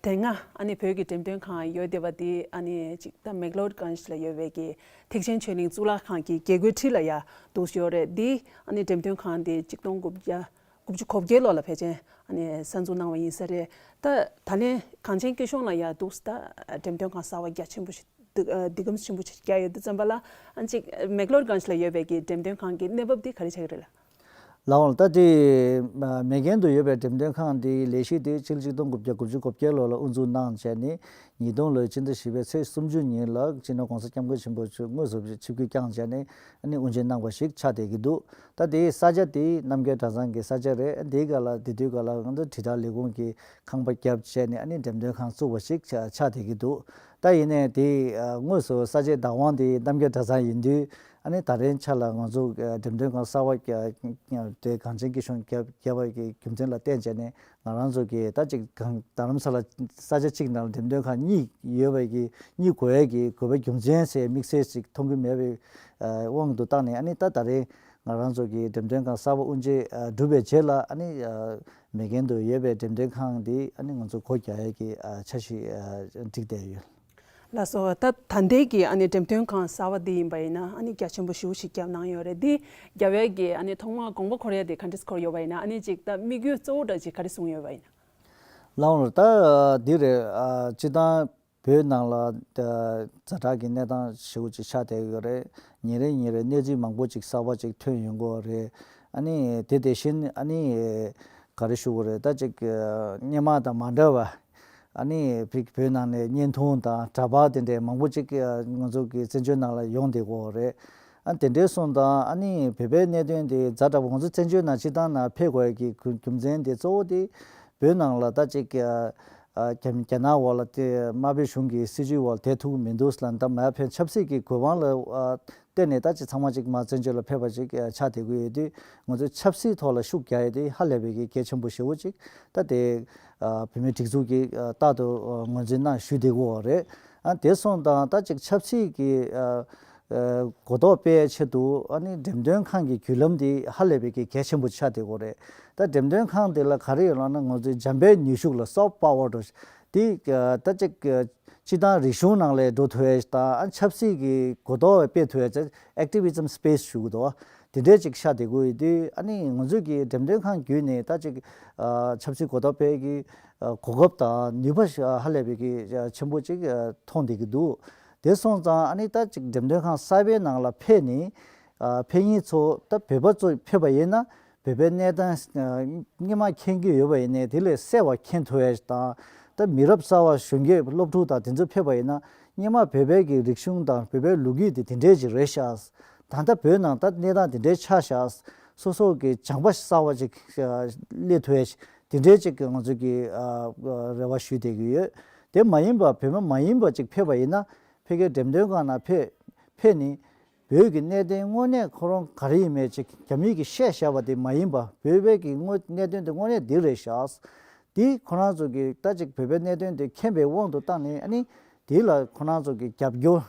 དེ་སྔ་ཨ་ནི་བོད་ཀྱི་འགྲེམས་སྟོན་ཁང་ཡོད་བསྡད་པ་དེ་ཨ་ནི་ཅིག་ད་མེག་ལོར་གྷན་ཇི་ལ་ཡོད་པའི་གི་ཐེག་ཆེན་ཆོས་གླིང་གཙུག་ལག་ཁང་གི་རྒྱལ་སྒོའི་འཁྲིས་ལ་ཡ་འདུག་ཡོད་རེད། འདི་ཨ་ནི་འགྲེམས་སྟོན་ཁང་དེ་གཅིག་སྟོང་དགུ་བརྒྱ་དགུ་བཅུ་གོ་བརྒྱད་ལོ་ལ་ཕལ་ཆེར་ཨ་ནི་གསར་འཛུགས་གནང་བ་ཡིན་ས་རེད། ད་ད་ལན་གངས་ཅན་སྐྱིད་གཤོངས་ལ་ཡ་འདུག་ད་འགྲེམས་སྟོན་ཁང་གསར་བ་རྒྱ་ཆེན་པོ་ཞིག་འདུག་འདི་གམ་ཆེན་པོ་ཞིག་རྒྱག་ཡོད་དུས་ཙམ་པ་ལ་ཨ་ཅིག་མེག་ལོར་གྷན་ཇི་ལ་ཡོད་པའི་གི་འགྲེམས་སྟོན་ཁང་གི་གནས་བབ་འདི་ག་རེ་ཆགས་ཀྱི་རེད་ལགས། ལགས་འོང་། ད་དེ་མེག་གྷན་དུ་ཡོད་པའི་འགྲེམས་སྟོན་ཁང་འདིའི་ལས་གཞི་དེ་ཕྱི་ལོ་ཆིག་སྟོང་དགུ་བརྒྱ་དགུ་བཅུ་གོ་བརྒྱད་ལོ་ལ་དབུ་འཛུགས་གནང་བྱས་ནས་ཉིས་སྟོང་ལོའི་ཕྱི་ཟླ་བཞི་པའི་ཚེས་སུམ་ཅུ་ཉིན་ལ་སྤྱི་ནོར་༸གོང་ས་༸སྐྱབས་མགོན་ཆེན་པོ་མཆོག་དངོས་སུ་ཆིབས་བསྒྱུར་བསྐྱངས་བྱས་ནས་ཨ་ནི་དབུ་འབྱེད་གནང་བ་ཞིག་ཆགས་བསྡད་ཀྱི་འདུག་ད་དེའི་ས་ཆ་དེ་རྣམ་རྒྱལ་གྲྭ་ཚང་གི་ས་ཆ་རེད། དེའི་སྐབས་ལ་དེ་དུས་སྐབས་ལ་ང་ཚོ་དྲིལ་བསྒྲགས་ལས་ཁུངས་ཀྱི་ཁང་པ་བརྒྱབ་བྱས་ནས་ཨ་ནི་འགྲེམས་སྟོན་ཁང་བཙུགས་པ་ཞིག་ཆགས་ཆགས་བསྡད་ཀྱི་འདུག་ད་ཡིན་ནའི་དེ་ཨ་དངོས་སུ་ས་ཆའི་བདག་དབང་དེ་རྣམ་རྒྱལ་གྲྭ་ཚང་ཡིན་དུས་ཨ་ནི་ད་རིང་ཆ་ལ་ང་ཚོ་ཨ་འགྲེམས་སྟོན་ཁང་གསར་པ་རྒྱ་དེ་གངས་ཅན་སྐྱིད་གཤོངས་བརྒྱབ་བརྒྱབ་པ་གི་རྒྱུ་མཚན་ལ་བརྟེན་བྱས་ནས་ང་རང་ཚོ་གི་ད་ཅིག་གང་རྡ་རམ་ས་ལ་ས་ཆ་གཅིག་ནང་ལ་འགྲེམས་སྟོན་ཁང་གཉིས་ཡོད་པ་གི་གཉིས་དགོས་ཡས་ཀྱི་དགོས་པའི་རྒྱུ་མཚན་ཟེར་དམིགས་བསལ་ཞིག་མཐོང་གི་མེད་པའི་ཨ་དབང་དུ་བཏང་ནས་ཨ་ནི་ད་ད་རིང་ང་རང་ཚོ་གི་འགྲེམས་སྟོན་ཁང་གསར་པ་དབུ་འབྱེད་ཨ་གྲུབ་པའི་རྗེས་ལ་ཨ་ནི་ཨ་མེག་གྷན་དུ་ཡོད་པའི་འགྲེམས་སྟོན་ཁང་འདི་ཨ་ནི་ང་ཚོ་སྒོ་རྒྱག་ཡས་ཀྱི་ཨ་འཆར་གཞི་ཨ་བསྒྲིགས་བསྡད་ཡོད། ལགས་སོ། ད་ད་ལྟའི་གི་ཨ་ནི་འགྲེམས་སྟོན་ཁང་གསར་པ་འདི་ཡིན་པ་ཡིན་ན་ཨ་ནི་རྒྱ་ཆེན་པོ་ཞེ་པོ་ཞིག་བརྒྱབ་གནང་ཡོད་རེད། འདི་རྒྱབ་ཡས་ཀྱི་ཨ་ནི་ཐོག་མར་དགོངས་པ་འཁོར་ཡས་དེ་ག་འདྲས་འཁོར་ཡོད་པ་ཡིན་ན་ཨ་ནི་ཅིག་ད་དམིགས་ཡུལ་གཙོ་བོ་འདྲ་ཅིག་ག་རེ་བཟུང་ཡོད་པ་ཡིན་ན། ལགས་འོང་། ད་འདི་རེད། ཨ་སྤྱིར་བཏང་བོད་ནང་ལ་ད་ཛ་དྲག་གི་གནས་སྟངས་ཞེ་པོ་ཅིག་ཆགས་བསྡད་ཡོད་རེད། ཉིན་རེ་ཉིན་རེ་གནས་ཚུལ་མང་པོ་ཅིག་གསར་པ་ཅིག་ཐོན་ཡོང་གི་ཡོད་རེད། ཨ་ནི་དེ་དེ་བཞིན་ཨ་ནི་ག་རེ་ཞུ་དགོས་རེད། ད་ཅིག་སྔོན་མ་དང་མ་འདྲ་བ་ཨ་ནི་བོད་བོད་ནང་ནས་བརྙན་ཐུང་དང་འདྲ་པར་དེ་འདྲའི་མང་པོ་ཅིག་ང་ཚོ་གི་བཙན་བྱོལ་ནང་ལ་ཡོང་བསྡད་ཀྱི་ཡོད་རེད། ཨ་དེ་འདྲའི་སོང་ཙང་ཨ་ནི་བོད་པའི་གནད་དོན་དེ་ཛ་དྲག་པོ་ང་ཚོ་བཙན་བྱོལ་ནང་སྤྱིར་བཏང་ནང་ཕེབས་དགོས་ཀྱི་རྒྱུ་རྒྱུ་མཚན་དེ་གཙོ་བོ་དེ་བོད་ནང་ལ་ད་ཅིག་ཨ་ཨ་རྒྱ་རྒྱ་ནག་འོག་ལ་དེ་དམར་པོའི་གཞུང་གི་སྲིད་བྱུས་འོག་ལ་བསྡད་ཐུབ་ཀྱི་མི་འདུག་ལ། ད་མར་ཕན་ཆབ་སྲིད་ཀྱི་གོ་འཕང་ལ་ཨ་བརྟེན་ནས་ད་ཅིག་ཚང་མ་ཅིག་མར་བཙན་བྱོལ་ལ་ཕེབས་པ་ཅིག་ཨ་ཆགས་བསྡད་ཀྱི་ཡོད་དུས་ང་ཚོས་ཆབ་སྲིད་ཐོག་ལ་ཤུགས་རྒྱག་ཡས་དེ་ཧ་ལས་པའི་གི་གལ་ཆེན་པོ་ཞེ་པོ་ཅིག་ད་དེ་ཨ་བོད་མིའི་སྒྲིག་འཛུགས་ཀྱིས་ཨ་རྟག་ཏུ་ཨ་ངོས་འཛིན་གནང་ཞུས་བསྡད་ཀྱི་ཡོད་རེད། ཨ་དེ་སོང་ཙང་ད་ཅིག་ཆབ་སྲིད་ཀྱི་ཨ་ཨ་གོ་རྟོགས་སྤེལ་ཆེད་དུ་ཨ་ནི་འགྲེམས་སྟོན་ཁང་གི་བརྒྱུད་ལམ་དེ་ཧ་ལས་པའི་གི་གལ་ཆེན་པོ་ཆགས་བསྡད་ཀྱི་ཡོད་རེད། ད་འགྲེམས་སྟོན་ཁང་དེ་ལ་ག་རེ་ཡོད་ལབ་ན་ང་ཚོའི་འཇམ་དཔལ་ནུས་ཤུགས་ལ་soft power འགྲོ་དེ་ཨ་ད་ཅིག་ཨ་སྤྱིར་བཏང་རིག་གཞུང་ནང་ལ་འགྲོ་ཐུབ་ཡས་དང་ཨ་ཆབ་སྲིད་ཀྱི་གོ་རྟོགས་སྤེལ་ཐུབ་ཡས་activism space ཞུ་གི་འདུག་དེ་འདྲའི་ཅིག་ཤར་བསྡད་ཀྱི་ཡོད་དུས། ཨ་ནི་ང་ཚོས་ཀྱི་འགྲེམས་སྟོན་ཁང་བརྒྱུད་ནས་ད་ཅིག་ཨ་ཆབ་སྲིད་གོ་རྟོགས་སྤེལ་གྱི་ཨ་གོ་སྐབས་དང་ནུས་པ་ཞིག་ཧ་ལས་པའི་གི་ཆེན་པོ་ཅིག་མཐོང་བསྡད་ཀྱི་འདུག་དེ་སོང་ཙང་ཨ་ནི་ད་ཅིག་འགྲེམས་སྟོན་ཁང་གསར་པའི་ནང་ལ་ཕེབས་ནས་ཨ་ཕེབས་མཁན་ཚོ། ད་བོད་པ་ཚོ་ཕེབས་པ་ཡིན་ན་བོད་པའི་གནས་སྟངས་ཨ་སྔོན་མ་མཁྱེན་གྱི་ཡོད་པ་ཡིན་ནའི་དེ་ལས་གསལ་བ་མཁྱེན་ཐུབ་ཡ་དང་། ད་མི་རབས་གསར་བ་གཞོན་སྐྱེས་སློབ་ཕྲུག་དང་དེ་ཚོ་ཕེབས་པ་ཡིན་ན། སྔོན་མ་བོད་པའི་གི་རིག་གཞུང་དང་བོད་པའི་ལོ་རྒྱུས་དེ་དེ་འདྲའི་ཅིག་རེད་ཤག་ད་ལྟ་བོད་ནང་ད་གནས་སྟངས་དེ་འདྲའི་ཆགས་ཤག་སོ་སོ་གི་སྦྱངས་པ་གསར་བ་ཅིག་ཨ་སླེབས་ཐུབ་ཡ་ཅིག་དེ་འདྲའི་ཅིག་ང་ཚོ་གི་ཨ་རེ་བ་ཞུ་བསྡད་ཀྱི་ཡོད། དེ་མ་ཡིན་པ། བོད་པ་མ་ཡིན་པ་ཅིག་ཕེབས་པ་ཡིན་ན། ཕ་གིའི་འགྲེམས་སྟོན་ཁང་ནང་ཕེབས་ཕེབས་ནས་བོད་ཀྱི་གནད་དོན་དངོས་གནས་ཁོ་རང་ག་རེ་ཡིན་མིན་ཅིག་རྒྱ་མིས་ཀྱིས་བཤད་བཞག་པ་དེ་མ་ཡིན་པ། བོད་པའི་གི་དངོས་གནད་དོན་དེ་དངོས་གནས་འདི་རེད་ཤག་དེ་ཁོ་རང་ཚོ་གིས་ད་ཅིག་བོད་པའི་གནད་དོན་དེ་མཁྱེན་པའི་དབང་དུ་བཏང་ནས། ཨ་ནི་དེ་ལ་ཁོ་རང་ཚོ་གི་རྒྱབ་སྐྱོར་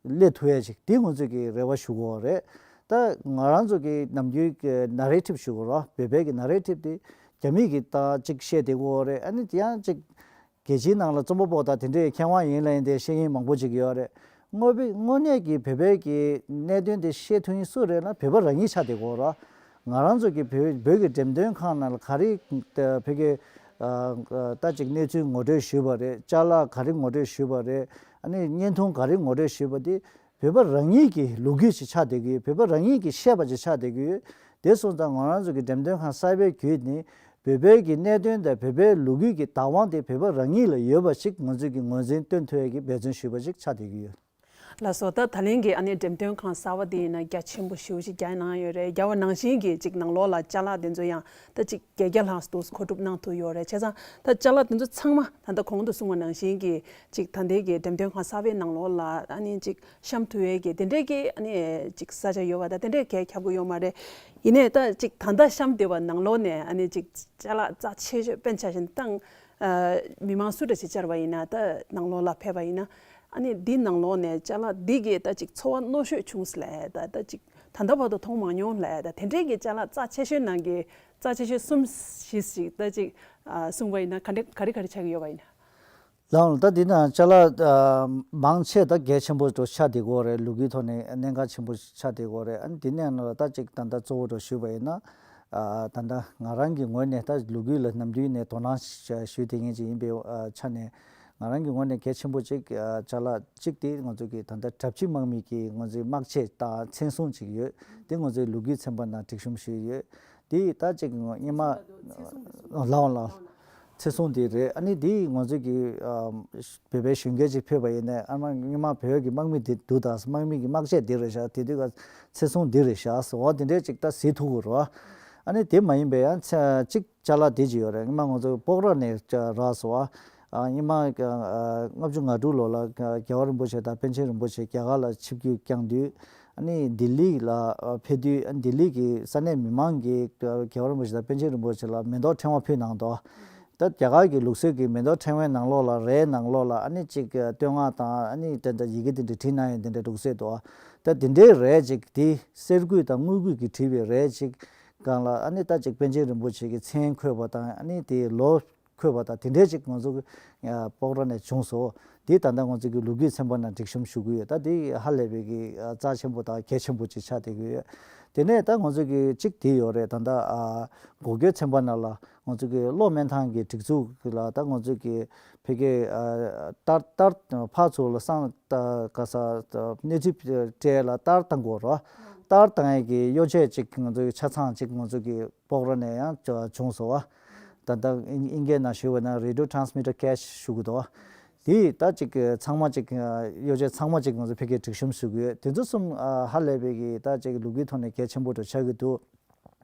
སླེབས་ཐུབ་ཡ་ཅིག་དེ་ང་ཚོས་ཀྱི་རེ་བ་ཞུ་དགོས་པ་རེད། ད་ང་རང་ཚོ་གི་ནམ་རྒྱུན་གྱི་ནེ་རེ་ཊིབ་ཞུ་དགོས་རེད། བོད་པའི་གི་ནེ་རེ་ཊིབ་དེ་རྒྱ་མིས་ཀྱིས་ད་ཅིག་བཤད་བསྡད་ཀྱི་ཡོད་རེད། ཨ་ནི་དེ་ཡང་ཅིག་རྒྱལ་སྤྱིའི་ནང་ལ་རྩོམ་པ་པོ་དང་དེ་འདྲའི་མཁས་དབང་ཡིན་ལབ་ཡིན་ཏེ་བཤད་མཁན་མང་པོ་ཅིག་ཡོད་རེད། དངོས་པོའི་དངོས་གནས་ཀྱི་བོད་པའི་གི་གནད་དོན་དེ་བཤད་ཐུབ་མཁན་སུ་རེད་ན། བོད་པ་རང་ཉིད་ཆགས་བསྡད་ཀྱི་ཡོད་རེད། ང་རང་ཚོ་གི་བོད་བོད་ཀྱི་འགྲེམས་སྟོན་ཁང་ནང་ལ་ག་རེ་བོད་ཀྱི་ཨ་ཨ་ད་ཅིག་གནས་ཚུལ་ངོ་སྤྲོད་ཞུས་པ་རེད། ཅ་ལག་ག་རེ་ངོ་སྤྲོད་ཞུས་པ་རེད། ཨ་ནི་བརྙན་ཐུང་ག་རེ་ངོ་སྤྲོད་ཞུས་པ་དེ་བོད་པ་རང་ཉིད་ཀྱི་ལོ་རྒྱུས་ཤིག་ཆགས་བསྡད་ཀྱི་ཡོད། བོད་པ་རང་ཉིད་ཀྱིས་བཤད་པ་ཅིག་ཆགས་བསྡད་ཀྱི་ཡོད། དེ་སོང་ཙང་ང་རང་ཚོ་གི་འགྲེམས་སྟོན་ཁང་གསར་པའི་བརྒྱུད་ནས་བོད་པའི་གི་གནད་དོན་དང་བོད་པའི་ལོ་རྒྱུས་ཀྱི་བདག་དབང་དེ་བོད་པ་རང་ཉིད་ལ་ཡོད་པ་ཞིག་ང་ཚོས་ཀྱི་ངོས་འཛིན་སྟོན་ཐུབ་ཡ་གི་འབད་བརྩོན་ཞུས་པ་ཞིག་ཆགས་བསྡད་ཀྱི་ཡོད། ལགས་སོ། ད་ད་ལན་གྱི་ཨ་ནི་འགྲེམས་སྟོན་ཁང་གསར་པ་དེ་ཡིན་ན་རྒྱ་ཆེན་པོ་ཞེ་པོ་ཅིག་རྒྱ་གནང་ཡོད་རེད། རྒྱ་བ་ནང་བཞིན་གྱི་ཅིག་ནང་ལོགས་ལ་ཅ་ལག་དེ་ཚོ་ཡང་ད་ཅིག་བརྒྱད་བརྒྱ་ལྷག་འདུག་མཁོ་སྒྲུབ་གནང་ཐུབ་ཡོད་རེད། བྱས་ཙང་ད་ཅ་ལག་དེ་ཚོ་ཚང་མ་ད་ལྟ་གོང་དུ་གསུངས་པ་ནང་བཞིན་གྱི་ཅིག་ད་ལྟའི་གི་འགྲེམས་སྟོན་ཁང་གསར་པའི་ནང་ལོགས་ལ་ཨ་ནི་ཅིག་བཤམས་ཐུབ་ཡས་ཀྱི་དེ་འདྲའི་གི་ཨ་ནི་ཅིག་ས་ཆ་ཡོད་པ་དང་། དེ་འདྲའི་གས་ཁྱབ་ཀྱི་ཡོད་མ་རེད། ཡིན་ནའི་ད་ཅིག་ད་ལྟ་བཤམས་བསྡད་པ་ནང་ལོགས་ནས་ཨ་ནི་ཅིག་ཅ་ལག་རྩ་ཆེ་ཤོས་དཔེར་ན་ཆ་བཞག་ན་ད་ཨ་མི་མང་སུ་འདྲ་ཞིག་བཅར་བ་ཡིན་ན། ད་ནང་ལོགས་ལ་ཕེབས་པ་ཡིན་ན། ཨ་ནི་འདི་ནང་ལོགས་ནས་ཅ་ལག་འདི་གིས་ད་ཅིག་ཚོར་བ་རྣོ་ཤོས་བྱུང་ཟེར་ལབ་ཡ་དང་། ད་ཅིག་ད་ལྟ་བར་དུ་མཐོང་མ་མྱོང་ལབ་ཡ་དང་། དེ་འདྲའི་གི་ཅ་ལག་རྩ་ཆེ་ཤོས་ནང་གི་རྩ་ཆེ་ཤོས་གསུམ་བཞི་ཞིག་ད་ཅིག་ཨ་གསུངས་པ་ཡིན་ན་ག་འདྲ་ག་རེ་ག་རེ་ཆགས་ཀྱི་ཡོད་པ་ཡིན་ན། ལགས་ལགས། ད་འདི་ན་ཅ་ལག་ཨ་མང་ཆེ་ད་གལ་ཆེན་པོ་འདྲ་ཆགས་བསྡད་ཀྱི་ཡོད་རེད། ལོ་རྒྱུས་ཐོག་ནས་གནད་འགག་ཆེན་པོ་ཆགས་བསྡད་ཀྱི་ཡོད་རེད། ཨ་ནི་འདི་ནས་ནང་ལ་ད་ཅིག་ད་ལྟ་གཙོ་བོ་འདྲ་ཞུས་པ་ཡིན་ན། ཨ་ད་ལྟ་ང་རང་གི་ངོས་ནས་ད་ལོ་རྒྱུས་ལ་ནམ་རྒྱུན་ནས་དོ་སྣང་ཞུ་བསྡད་མཁན་ཅིག་ཡིན་པའི་ཨ་ཆ་ནས། ང་རང་གི་ངོས་ནས་གལ་ཆེན་པོ་ཅིག་ཨ་ཅ་ལག་ཅིག་དེ་ང་ཚོ་གི་ད་ལྟ་གྲབས་གཅིག་དམག་མི་གི་ང་ཚོའི་དམག་ཆས་དང་མཚན་སྲུང་ཅིག་ཡོད། དེ་ང་ཚོའི་ལོ་རྒྱུས་ཚན་པ་ནང་སྒྲིག་གཤོམ་ཞུས་ཡོད། དེ་ད་ཅིག་སྔོན་མ། ལགས་ལགས། མཚན་སྲུང་དེ་རེད། ཨ་ནི་དེ་ང་ཚོ་གི་ཨ་བོད་པའི་གཞོན་སྐྱེས་ཅིག་ཕེབས་པ་ཡིན་ནའི། ཨ་མ་སྔོན་མ་བོད་ཀྱི་དམག་མི་དེ་འདུག་ད། དམག་མི་གི་དམག་ཆས་འདི་རེད་ཤག་དེ་དུས་ཀ་མཚན་སྲུང་འདི་རེད་ཤག་ཟེར་བ་དེ་འདྲས་ཅིག་ད་གཟིགས་ཐུབ་ཀྱི་རེད་བ། ཨ་ནི་དེ་མ་ཡིན་པའི་ཡང་ཚ་གཅིག་ཅ་ལག་དེ་ཅིག་ཡོད་རེད། སྔོན་མ་ང་ཚོ་སྤོག་ར་ནས་རག་སོང་བ། ཨ་སྔོན་མ་ཨ་ལྔ་བཅུ་ང་དྲུག་ལོ་ལ་རྒྱལ་བ་རིན་པོ་ཆེ་དང་པཎ་ཆེན་རིན་པོ་ཆེ་རྒྱ་གར་ལ་ཆིབས་བསྒྱུར་བསྐྱངས་དུས། ཨ་ནི་ལྡི་ལི་ལ་ཨ་ཕེབས་དུས། ཨ་ལྡི་ལི་གི་ས་གནས་མི་མང་གིས་རྒྱལ་བ་རིན་པོ་ཆེ་དང་པཎ་ཆེན་རིན་པོ་ཆེ་ལ་མེ་ཏོག་ཕྲེང་བ་ཕུལ་གནང་འདུག་ད་རྒྱ་གར་གྱི་ལུགས་སྲོལ་གྱི་མེ་ཏོག་ཕྲེང་བའི་ནང་ལོགས་ལ། རས་ནང་ལོགས་ལ་ཨ་ནི་ཅིག་བསྟོད་བསྔགས་དང་། ཨ་ནི་དེ་འདྲ་ཡི་གེ་དེ་འདྲ་བྲིས་གནང་ཡོད། དེ་འདྲ་འདུག་ཟེར་འདུག་ད་དེ་འདྲའི་རས་ཅིག་དེ་གསེར་སྐུད་དང་དངུལ་སྐུད་ཀྱིས་བྲིས་པའི་རས་ཅིག་སྒང་ལ། ཨ་ནི་ད་ཅིག་པཎ་ཆེན་རིན་པོ་ཆེ་གི་མཚན་འཁོད་པ་དང་། ཨ་ནི་དེའི་ལོ་འཁོད་པ་དང་། དེ་འདྲའི་ཅིག་ང་ཚོ་གི་ཨ་སྤོག་ར་ནས་བྱུང་སོང་། དེ་ད་ལྟ་ང་ཚོ་གི་ལོ་རྒྱུས་ཚན་པ་ནང་སྒྲིག་གཤོམ་ཞུ་གི་ཡོད། ད་དེ་ཧ་ལས་པའི་གི་ཨ་རྩ་ཆེན་པོ་དང་གལ་ཆེན་པོ་ཅིག་ཆགས་བསྡད་ཀྱི་ཡོད། དེ་ནས་ད་ང་ཚོ་གི་གཅིག་དེ་ཡོད་རེད། ད་ལྟ་ཨ་འགུག་སྐྱོད་ཚན་པ་ནང་ལ་ང་ཚོ་གི་གློ་སྨོན་ཐང་གི་སྒྲིག་འཛུགས་ལ་ད་ང་ཚོ་གི་ཕ་གི་ཨ་ཏར་ཏར་ཕར་ཚུར་ལ་སང་ད་ག་ས་གནས་ཚུལ་སྤྲད་ལ་ཏར་བཏང་དགོས་རེད། ཏར་བཏང་ཡས་ཀྱི་ཡོ་ཆས་ཅིག་ང་ཚོ་གི་ཆ་ཚང་ཅིག་ང་ཚོ་གི་སྤོག་ར་ནས་ཡང་བྱུང་སོང་བ། ད་ལྟ་དབྱིན་སྐད་ནང་ཞུ་བ་ན་རེ་ཌི་ཡོ་ཊ་རན་སི་མི་ཊར་ཀེ་ཤི་ཞུ་གི་འདུག་བ། དེ་ད་ཅིག་ཚང་མ་ཅིག་ཡོ་ཆས་ཚང་མ་ཅིག་ང་ཚོ་ཕ་གིར་སྒྲིག་གཤོམ་ཞུ་གི་ཡོད། དེ་ཚོ་གསུམ་ཧ་ལས་པའི་གི་ད་ཅིག་ལོ་རྒྱུས་ཐོག་ནས་གལ་ཆེན་པོ་འདྲ་ཆགས་ཀྱི་འདུག་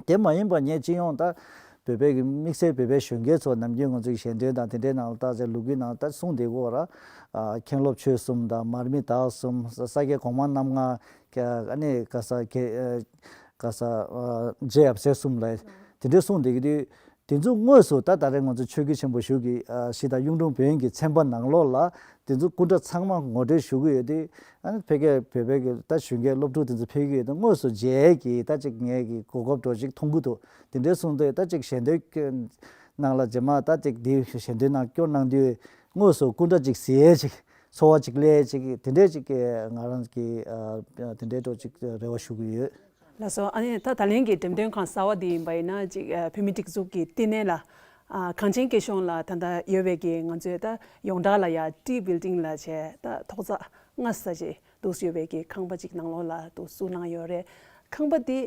དེ་མ་ཡིན་པ་ངས་སྤྱི་ཡོངས་ད་བོད་པའི་གི་དམིགས་བསལ་བོད་པའི་གཞོན་སྐྱེས་ཚོ་ནམ་རྒྱུན་ང་ཚོའི་ཞལ་འདོན་དང་དེ་འདྲའི་ནང་ལ་བལྟས་ཚེ་ལོ་རྒྱུས་ནང་ད་གསུངས་བསྡད་ཀྱི་ཡོད་རེད། མཁན་སློབ་ཆོས་གསུམ་དང་མར་མི་དྭགས་གསུམ། ས་སྐྱ་གོང་མ་རྣམ་ལྔ། ཨ་ནི་ག་ས་གེ་ག་ས་རྗེ་ཡབ་སྲས་གསུམ་ལ་དེ་འདྲའི་གསུངས་བསྡད་ཀྱི་དུས། དེ་ཚོ་དངོས་སུ་ད་ད་རེས་ང་ཚོ་ཆོས་བརྒྱུད་ཆེན་པོ་བཞི་གི་ཨ་གཞི་དང་གཡུང་དྲུང་བོན་གྱི་ཚན་པ་ནང་ལོགས་ལ་དེ་ཚོ་སྐུ་འདྲ་ཚང་མ་ངོ་སྤྲོད་ཞུ་གི་ཡོད་དུས། ཨ་ནི་ཕ་གིར་བོད་པའི་གི་ད་གཞོན་སྐྱེས་སློབ་ཕྲུག་དེ་ཚོ་ཕེབས་ཀྱི་ཡོད་དུས། དངོས་སུ་མཇལ་གྱི་ད་ཅིག་ངས་ཀྱི་གོ་སྐབས་འདྲ་ཅིག་མཐོང་གི་འདུག་དེ་འདྲའི་གསུངས་དུས་ད་ཅིག་ཞལ་འདོན་ནང་ལ་རྗེས་མ་ད་ཅིག་དེ་ཞལ་འདོན་ནང་སྐྱོར་གནང་དུས། དངོས་སུ་སྐུ་འདྲ་ཅིག་གཟིགས་ཡས་ཅིག་ཚོར་བ་ཅིག་སླེབས་ཅིག་དེ་འདྲའི་ཅིག་ང་རང་གི་ཨ་དེ་འདྲའི་འདྲ་ཅིག་རེ་བ་ཞུ་གི་ཡོད། ལགས་སོ། ཨ་ནི་ད་ད་ལན་གྱི་འགྲེམས་སྟོན་ཁང་གསར་བ་འདི་ཡིན་པ་ཡིན་ན་ཅིག་ཨ་བོད་མིའི་སྒྲིག་འཛུགས་ཀྱི་བསྟི་གནས་ལ་ཨ་གངས་ཅན་སྐྱིད་གཤོངས་ལ་ད་ལྟ་ཡོད་པའི་གི་ང་ཚོའི་ད་ཡོངས་གྲགས་ལ་ཡ་ཏི་བིལ་ཌིང་ལ་བྱས་ད་ཐོག་ཚད་ལྔ་ཙམ་ཅིག་འདུག་ཡོད་པའི་གི་ཁང་པ་ཅིག་ནང་ལོགས་ལ་འདུག་བཙུགས་གནང་ཡོད་རེད། ཁང་པ་འདི་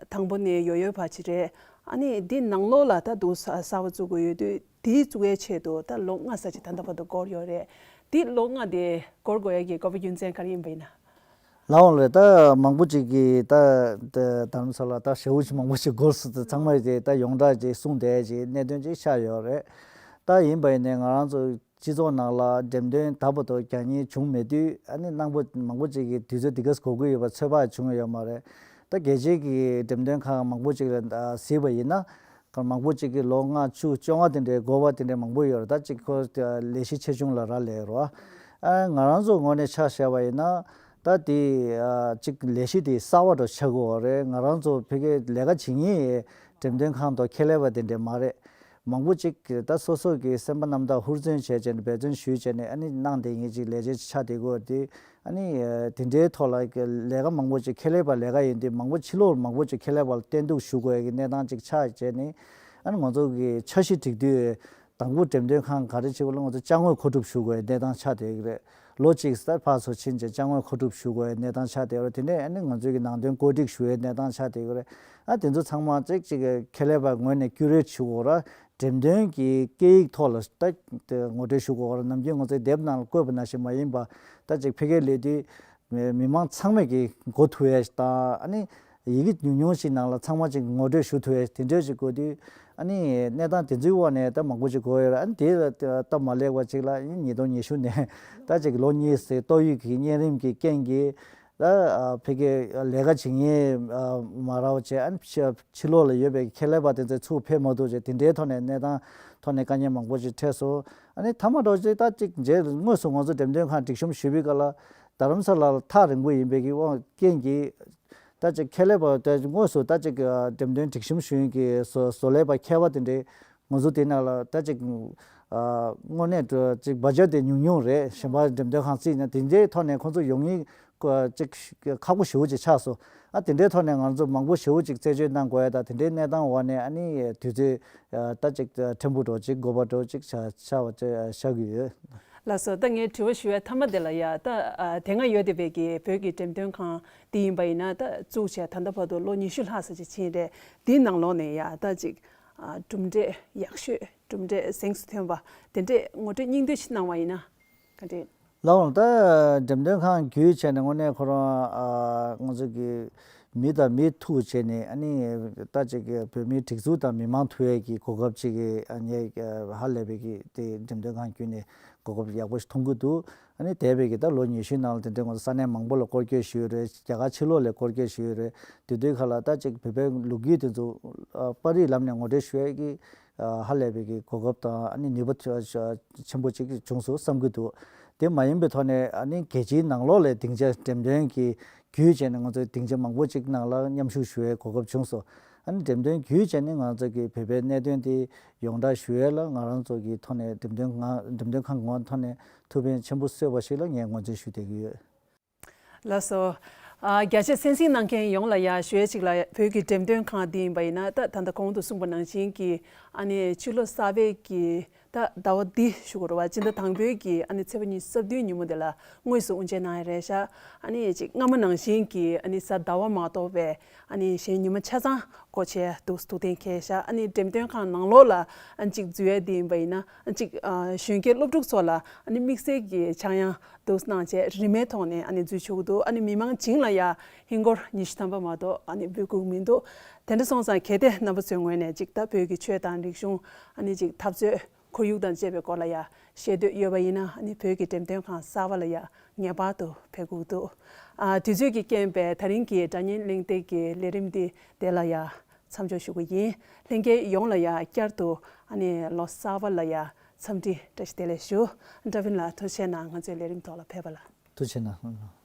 དང་པོ་ནས་ཡོད་ཡོད་བ་ཅིག་རེད། ཨ་ནི་འདི་ནང་ལོགས་ལ་ད་འདུག་གསར་བ་བཙུགས་དགོས་ཡོད་དུས། དེའི་བཙུགས་ཡའི་ཆེད་དུ་ད་ལོ་ལྔ་ཙམ་ཅིག་ད་ལྟ་བར་དུ་འགོར་ཡོད་རེད། དེ་ལོ་ལྔ་དེ་འགོར་དགོས་ཡ་གི་དགོས་པ་རྒྱུ་མཚན་ག་རེ་ཡིན་པ་ཡིན་ན། ལགས་འོང་རེད། ད་མང་པོ་ཅིག་གིས་ད་ད་རྡ་རམ་ས་ལ་ད་ཞེ་པོ་ཅིག་མང་པོ་ཅིག་འགོར་སོང་ཚང་མ་དེ་ད་ཡོངས་གྲགས་ཅིག་གསུངས་བསྡད་ཅིག་གནད་དོན་ཅིག་ཆགས་ཡོད་རེད། ད་ཡིན་པ་ཡིན་ནའི་ང་རང་ཚོ་སྤྱི་ཚོགས་ནང་ལ་འགྲེམས་སྟོན་ད་བར་དུ་རྒྱག་མཁན་བྱུང་མེད་དུས། ཨ་ནི་གནང་པོ་མང་པོ་ཅིག་གིས་དུས་ཚོད་འདི་ག་ཙམ་འགོར་གྱི་ཡོད་པ་ཚོད་དཔག་བྱུང་ཡོད་མ་རེད། ད་རྒྱལ་སྤྱིའི་གི་འགྲེམས་སྟོན་ཁང་མང་པོ་ཅིག་ལ་གཟིགས་པ་ཡིན་ན། མང་པོ་ཅིག་གིས་ལོ་ལྔ་བཅུ་བཅོ་ལྔ་དེ་འདྲའི་འགོར་བ་དེ་འདྲའི་མང་པོ་ཡོད་རེད། ད་ཅིག་ཁོ་ལས་གཞི་ཆེ་ཆུང་ལ་རག་ལས་རོ། ཨ་ང་རང་ཚོ་ངོས་ནས་ཆ་བཞག་པ་ཡིན་ན། ད་དེ་ཨ་ཅིག་ལས་གཞི་དེ་གསར་བ་འདྲ་ཆགས་ཀྱི་ཡོད་རེད། ང་རང་ཚོ་ཕ་གིའི་ལས་ཀ་བྱེད་མཁན་འགྲེམས་སྟོན་ཁང་དང་ཁྱད་ལས་པ་དེ་འདྲ་མ་རེད། མང་པོ་ཅིག་ད་སོ་སོ་གི་སེམས་པ་རྣམ་དག་ཧུར་བརྩོན་བྱས་བྱས་ནས་འབད་བརྩོན་ཞུས་བྱས་ནས་ཨ་ནི་གནང་བསྡད་མཁན་ཅིག་ལས་བྱེད་ཆགས་བསྡད་ཀྱི་ཡོད་རེད། ཨ་ནི་དེ་འདྲའི་ཐོག་ལ་ལས་ཀ་མང་པོ་ཅིག་ཁྱད་ལས་པ་ལས་ཀ་ཡིན་དུས། མང་པོ་ཕྱི་ལོགས་མང་པོ་ཅིག་ཁྱད་ལས་པ་ལ་བརྟེན་གཏུག་ཞུ་དགོས་ཀྱི་གནས་སྟངས་ཅིག་ཆགས་བྱས་ནས། ཨ་ནི་ང་ཚོ་གི་འཆར་གཞི་སྒྲིག་དུས། དང་པོ་འགྲེམས་སྟོན་ཁང་ག་རེ་བྱེད་དགོས་ལ་ང་ཚོ་ཅ་དངོས་མཁོ་སྒྲུབ་ཞུ་དགོས་གནས་སྟངས་ཆགས་བསྡད་ཀྱི་རེད། ལོ་གཅིག་ཙམ་ཕར་ཚུར་ཕྱིན་བྱས་ཅ་དངོས་མཁོ་སྒྲུབ་ཞུ་དགོས་གནས་སྟངས་ཆགས་བསྡད་ཡོད་རེད། དེ་ནས་ཨ་ནི་ང་ཚོའི་གི་ནང་དོན་བཀོད་སྒྲིག་ཞུ་ཡའི་གནས་སྟངས་ཆགས་བསྡད་ཀྱི་རེད། ཨ་དེ་ཚོ་ཚང་མ་ཅིག་ཅིག་ཁྱད་ལས་པ་ངོས་ནས་ཀུ་རེ་ཊི་ཞུ་དགོས་ར། འགྲེམས་སྟོན་གྱི་སྐད་ཡིག་ཐོག་ལ་ད་ངོ་སྤྲོད་ཞུ་དགོས་ར། ནམ་རྒྱུན་ང་ཚོའི་དེབ་ནང་ལ་བཀོད་པ་ནང་བཞིན་མ་ཡིན་པ། ད་ཅིག་ཕ་གིར་སླེབས་དུས་མི་མི་མང་ཚང་མས་ཀྱིས་གོ་ཐུབ་ཡས་དང་། ཨ་ནི་ཡི་གེ་ཉུང་ཉུང་ཞིག་ནང་ལ་ཚང་མ་ཅིག་ངོ་སྤྲོད་ཞུ་ཐུབ་ཡས་དེ་འདྲས་ཞིག་དགོས་དུས། ཨ་ནི་གནས་སྟངས་དེ་ཚོའི་འོག་ནས་ད་མང་པོ་ཅིག་གོ་ཡོད་ར། ཨ་ནི་དེ་ལ་སྟབས་མ་ལེགས་པ་ཅིག་ལ་ཉིས་སྟོང་ཉི་ཤུ་ནས་ད་ཅིག་ལོ་གཉིས་ཙམ་ཏོག་དབྱིབས་ཀྱི་གཉན་རིམས་ཀྱི་རྐྱེན་གྱིས། ད་ཨ་ཕ་གིར་ལས་ཀ་བྱེད་མཁན་ཨ་མ་རག་པ་བྱས། ཨ་ནི་ཕྱི་ཕྱི་ལོགས་ལ་ཡོད་པའི་ཁྱད་ལས་པ་དེ་ཚོ་ཚུར་ཕེབས་མ་ཐུབ་བྱས། དེ་འདྲའི་ཐོག་ནས་གནས་སྟངས་ཐོག་ནས་དཀའ་ངལ་མང་པོ་ཅིག་འཕྲད་སོང་། ཨ་ནི་མཐའ་མ་འགྲོ་ཅིག་ད་ཅིག་རྗེས་དངོས་སུ་ང་ཚོ་འགྲེམས་སྟོན་ཁང་སྒྲིག་གཤོམ་ཞུས་པའི་སྐབས་ལ། རྡ་རམ་ས་ལ་ལ་ཐག་རིང་པོ་ཡིན་པའི་གི་དབང་རྐྱེན་གྱིས། ད་ཅིག་ཁྱད་ལས་པ་དེ་དངོས་སུ་ད་ཅིག་འགྲེམས་སྟོན་སྒྲིག་གཤོམ་ཞུ་མཁན་གྱི་བཟོ་བཟོ་ལས་པ་མཁས་པ་དེ་འདྲའི་ང་ཚོ་དེ་ནང་ལ་ད་ཅིག་ཨ་དངོས་གནས་ཅིག་བ་ཇེཊ་དེ་ཉུང་ཉུང་རེད། གཞན་པ་འགྲེམས་སྟོན་ཁང་བརྩིས་ན། དེ་འདྲའི་ཐོག་ནས་ཁོང་ཚོ་ཡོང་མཁན་ཅིག་ཁག་པོ་ཞེ་པོ་ཅིག་ཆགས་སོང་། ཨ་དེ་འདྲའི་ཐོག་ནས་ང་ཚོ་མང་པོ་ཞེ་པོ་ཅིག་རྩད་གཅོད་གནང་དགོས་ཡ། ད་དེ་འདྲའི་གནས་སྟངས་འོག་ནས་ཨ་ནི་དུས་ཚོད་ད་ཅིག་ཕྲན་བུ་འགྲོ་ཅིག་དགོས་པ་འགྲོ་ཅིག་ཆགས་ཆགས་པ་ཆགས་ཀྱི་ཡོད། ལགས་སོ། ད་ངས་དྲི་བ་ཞུ་བའི་མཐའ་མ་དེ་ལ་ཡ། ད་ཨ་དེ་སྔ་ཡོད་བསྡད་པའི་གི་བོད་ཀྱི་འགྲེམས་སྟོན་ཁང་དེ་ཡིན་པ་ཡིན་ན། ད་བཙུགས་བྱས་ད་ལྟ་བར་དུ་ལོ་ཉི་ཤུ་ལྷག་ཙམ་ཅིག་ཕྱིན་རེད། དེའི་ནང་ལོགས་ནས་ཡ་ད་ཅིག་ཨ་གྲུབ་འབྲས་ཡག་ཤོས། གྲུབ་འབྲས་གཟེངས་སུ་ཐོན་པ་དེ་འདྲས་ངོ་སྤྲོད་སྙིང་བསྡུས་ཤིག་གནང་བ་ཡིན་ན་ག་འདྲས། ལགས་འོང་། ད་འགྲེམས་སྟོན་ཁང་བརྒྱུད་བྱས་ནས་དངོས་གནས་ཁོ་རང་ཨ་ང་ཚོ་གི་མི་དང་མི་ཐུག་བྱས་ནས། ཨ་ནི་ད་ཅིག་གི་བོད་མིའི་སྒྲིག་འཛུགས་དང་མི་མང་ཐུག་ཡས་ཀྱི་གོ་སྐབས་ཅིག་གི་ཨ་ནི་ཧ་ལས་པའི་གི་དེ་འགྲེམས་སྟོན་ཁང་བརྒྱུད་ནས་གོ་སྐབས་ཡག་པོ་ཞིག་མཐོང་གི་འདུག་ཨ་ནི་འདས་པའི་གི་ད་ལོ་ཉི་ཤུའི་ནང་ལ་དེ་འདྲའི་ང་ཚོ་ས་གནས་མང་པོ་ལ་སྐོར་སྐྱོད་ཞུས་ཡོད་རེད། རྒྱ་གར་ཕྱི་ལོགས་ལ་སྐོར་སྐྱོད་ཞུས་ཡོད་རེད། དེ་དུས་ཁ་ལ་ད་ཅིག་བོད་པའི་ལོ་རྒྱུས་དེ་ཚོ་ཨ་པར་རིས་ལམ་ནས་ངོ་སྤྲོད་ཞུ་ཡས་ཀྱི་ཨ་ཧ་ལས་པའི་གི་གོ་སྐབས་དང་། ཨ་ནི་ནུས་པ་ཆེ་ཆེན་པོ་ཅིག་བྱུང་སོང་བསམ་གྱི་འདུག་དེ་མ་ཡིན་པའི་ཐོག་ནས་ཨ་ནི་རྒྱལ་སྤྱིའི་ནང་ལོགས་ལ་སྡིངས་ཆ་འགྲེམས་སྟོན་གྱི་བརྒྱུད་བྱས་ནས་ང་ཚོས་སྡིངས་ཆ་མང་པོ་ཅིག་ནང་ལ་མཉམ་ཞུགས་ཞུ་ཡས་གོ་སྐབས་བྱུང་སོང་། ཨ་ནི་འགྲེམས་སྟོན་བརྒྱུད་བྱས་ནས་ང་ཚོ་གི་བོད་པའི་གནད་དོན་དེ་ཡོངས་བསྒྲགས་ཞུ་ཡས་ལ་ང་རང་ཚོ་གི་ཐོག་ནས་འགྲེམས་སྟོན་ང་འགྲེམས་སྟོན་ཁང་ངོས་ཐོག་ནས་ཐུགས་ཕན་ཆེན་པོ་གསོས་པ་ཞིག་ལ་ངས་ངོས་འཛིན་ཞུ་བསྡད་ཀྱི་ཡོད། ལགས་སོ། ཨ་རྒྱ་ཆེ་གསན་གཟིགས་གནང་མཁན་ཡོངས་ལ་ཡ་ཞུ་ཡས་ཅིག་ལ། བོད་ཀྱི་འགྲེམས་སྟོན་ཁང་འདི་ཡིན་པ་ཡིན་ན། ད་ད་ལྟ་གོང་དུ་གསུངས་པ་ནང་བཞིན་གྱི་ཨ་ནི་ཕྱི་ལོ་གསར་པའི་གི་ད་ཟླ་བ་འདི་ཞུ་དགོས་རེད་བ། སྤྱི་ཟླ་དང་པོའི་གི་ཨ་ནི་ཚེས་པ་ཉི་ཤུ་རྩ་བདུན་ཉིན་མོ་དེ་ལ་དངོས་སུ་དབུ་འབྱེད་གནང་ཡ་རེད་ཤག་ཨ་ནི་ཅིག་སྔ་མ་ནང་བཞིན་གྱི་ཨ་ནི་གཟའ་ཟླ་བ་མ་གཏོགས་པའི་ཨ་ནི་གཞན་ཉི་མ་ཆ་ཚང་སྒོ་ཕྱེ་འདུག་ཐུགས་གཏན་འཁེལ་ཤག་ཨ་ནི་འགྲེམས་སྟོན་ཁང་ནང་ལོགས་ལ་ཨ་ནི་ཅིག་འཛུལ་ཡ་དེ་ཡིན་པ་ཡིན་ན། ཨ་ཅིག་ཨ་གཞོན་སྐྱེས་སློབ་ཕྲུག་ཚོ་ལ་ཨ་ནི་དམིགས་བསལ་གྱི་ཆག་ཡང་འདུག་གནང་བྱས་རིན་མེད་ཐོག་ནས་ཨ་ནི་འཛུལ་ཆོག་གི་འདུག་ཨ་ནི་མི་མང་བྱིངས་ལ་ཡ་ཧིན་སྒོར་ཉི་ཤུ་ཐམ་པ་མ་གཏོགས་ཨ་ནི་འབུལ་དགོས་མི་འདུག་དེ་འདྲ་སོང་ཙང་གལ་ཏེ་རྣམ་པ་ཚོའི་ངོས་ནས་ཅིག་ད་བོད་ཀྱི་ཆོས་དང་རིག་གཞུང་། ཨ་ནི་ཅིག་འཐབ་རྩོད། ཁོར་ཡུག་དང་བཅས་པའི་སྐོར་ལ་ཡ་ཤེས་འདོད་ཡོད་པ་ཡིན་ན། ཨ་ནི་བོད་ཀྱི་འགྲེམས་སྟོན་ཁང་གསར་པ་ལ་ཡ་ངེས་པར་དུ་ཕེབས་དགོས་འདུག་ཨ་དུས་ཚོད་ཀྱི་རྐྱེན་པས་ད་རིང་གི་སྒྲ་སྙན་གླེང་སྟེགས་ཀྱི་ལས་རིམ་འདི་དེ་ལ་ཡ་མཚམས་འཇོག་ཞུ་གི་ཡིན། ལྷན་རྒྱས་ཡོངས་ལ་ཡ་བསྐྱར་དུ་ཨ་ནི་ལོ་གསར་པ་ལ་ཡ་འཚམས་འདྲི་བཀྲ་ཤིས་བདེ་ལེགས་ཞུ། ཀྲ་བིན་ལགས་ཐུགས་རྗེ་གནང་། ང་ཚོའི་ལས་རིམ་ཐོག་ལ་ཕེབས་པ་ལ། ཐུགས་རྗེ་གནང་།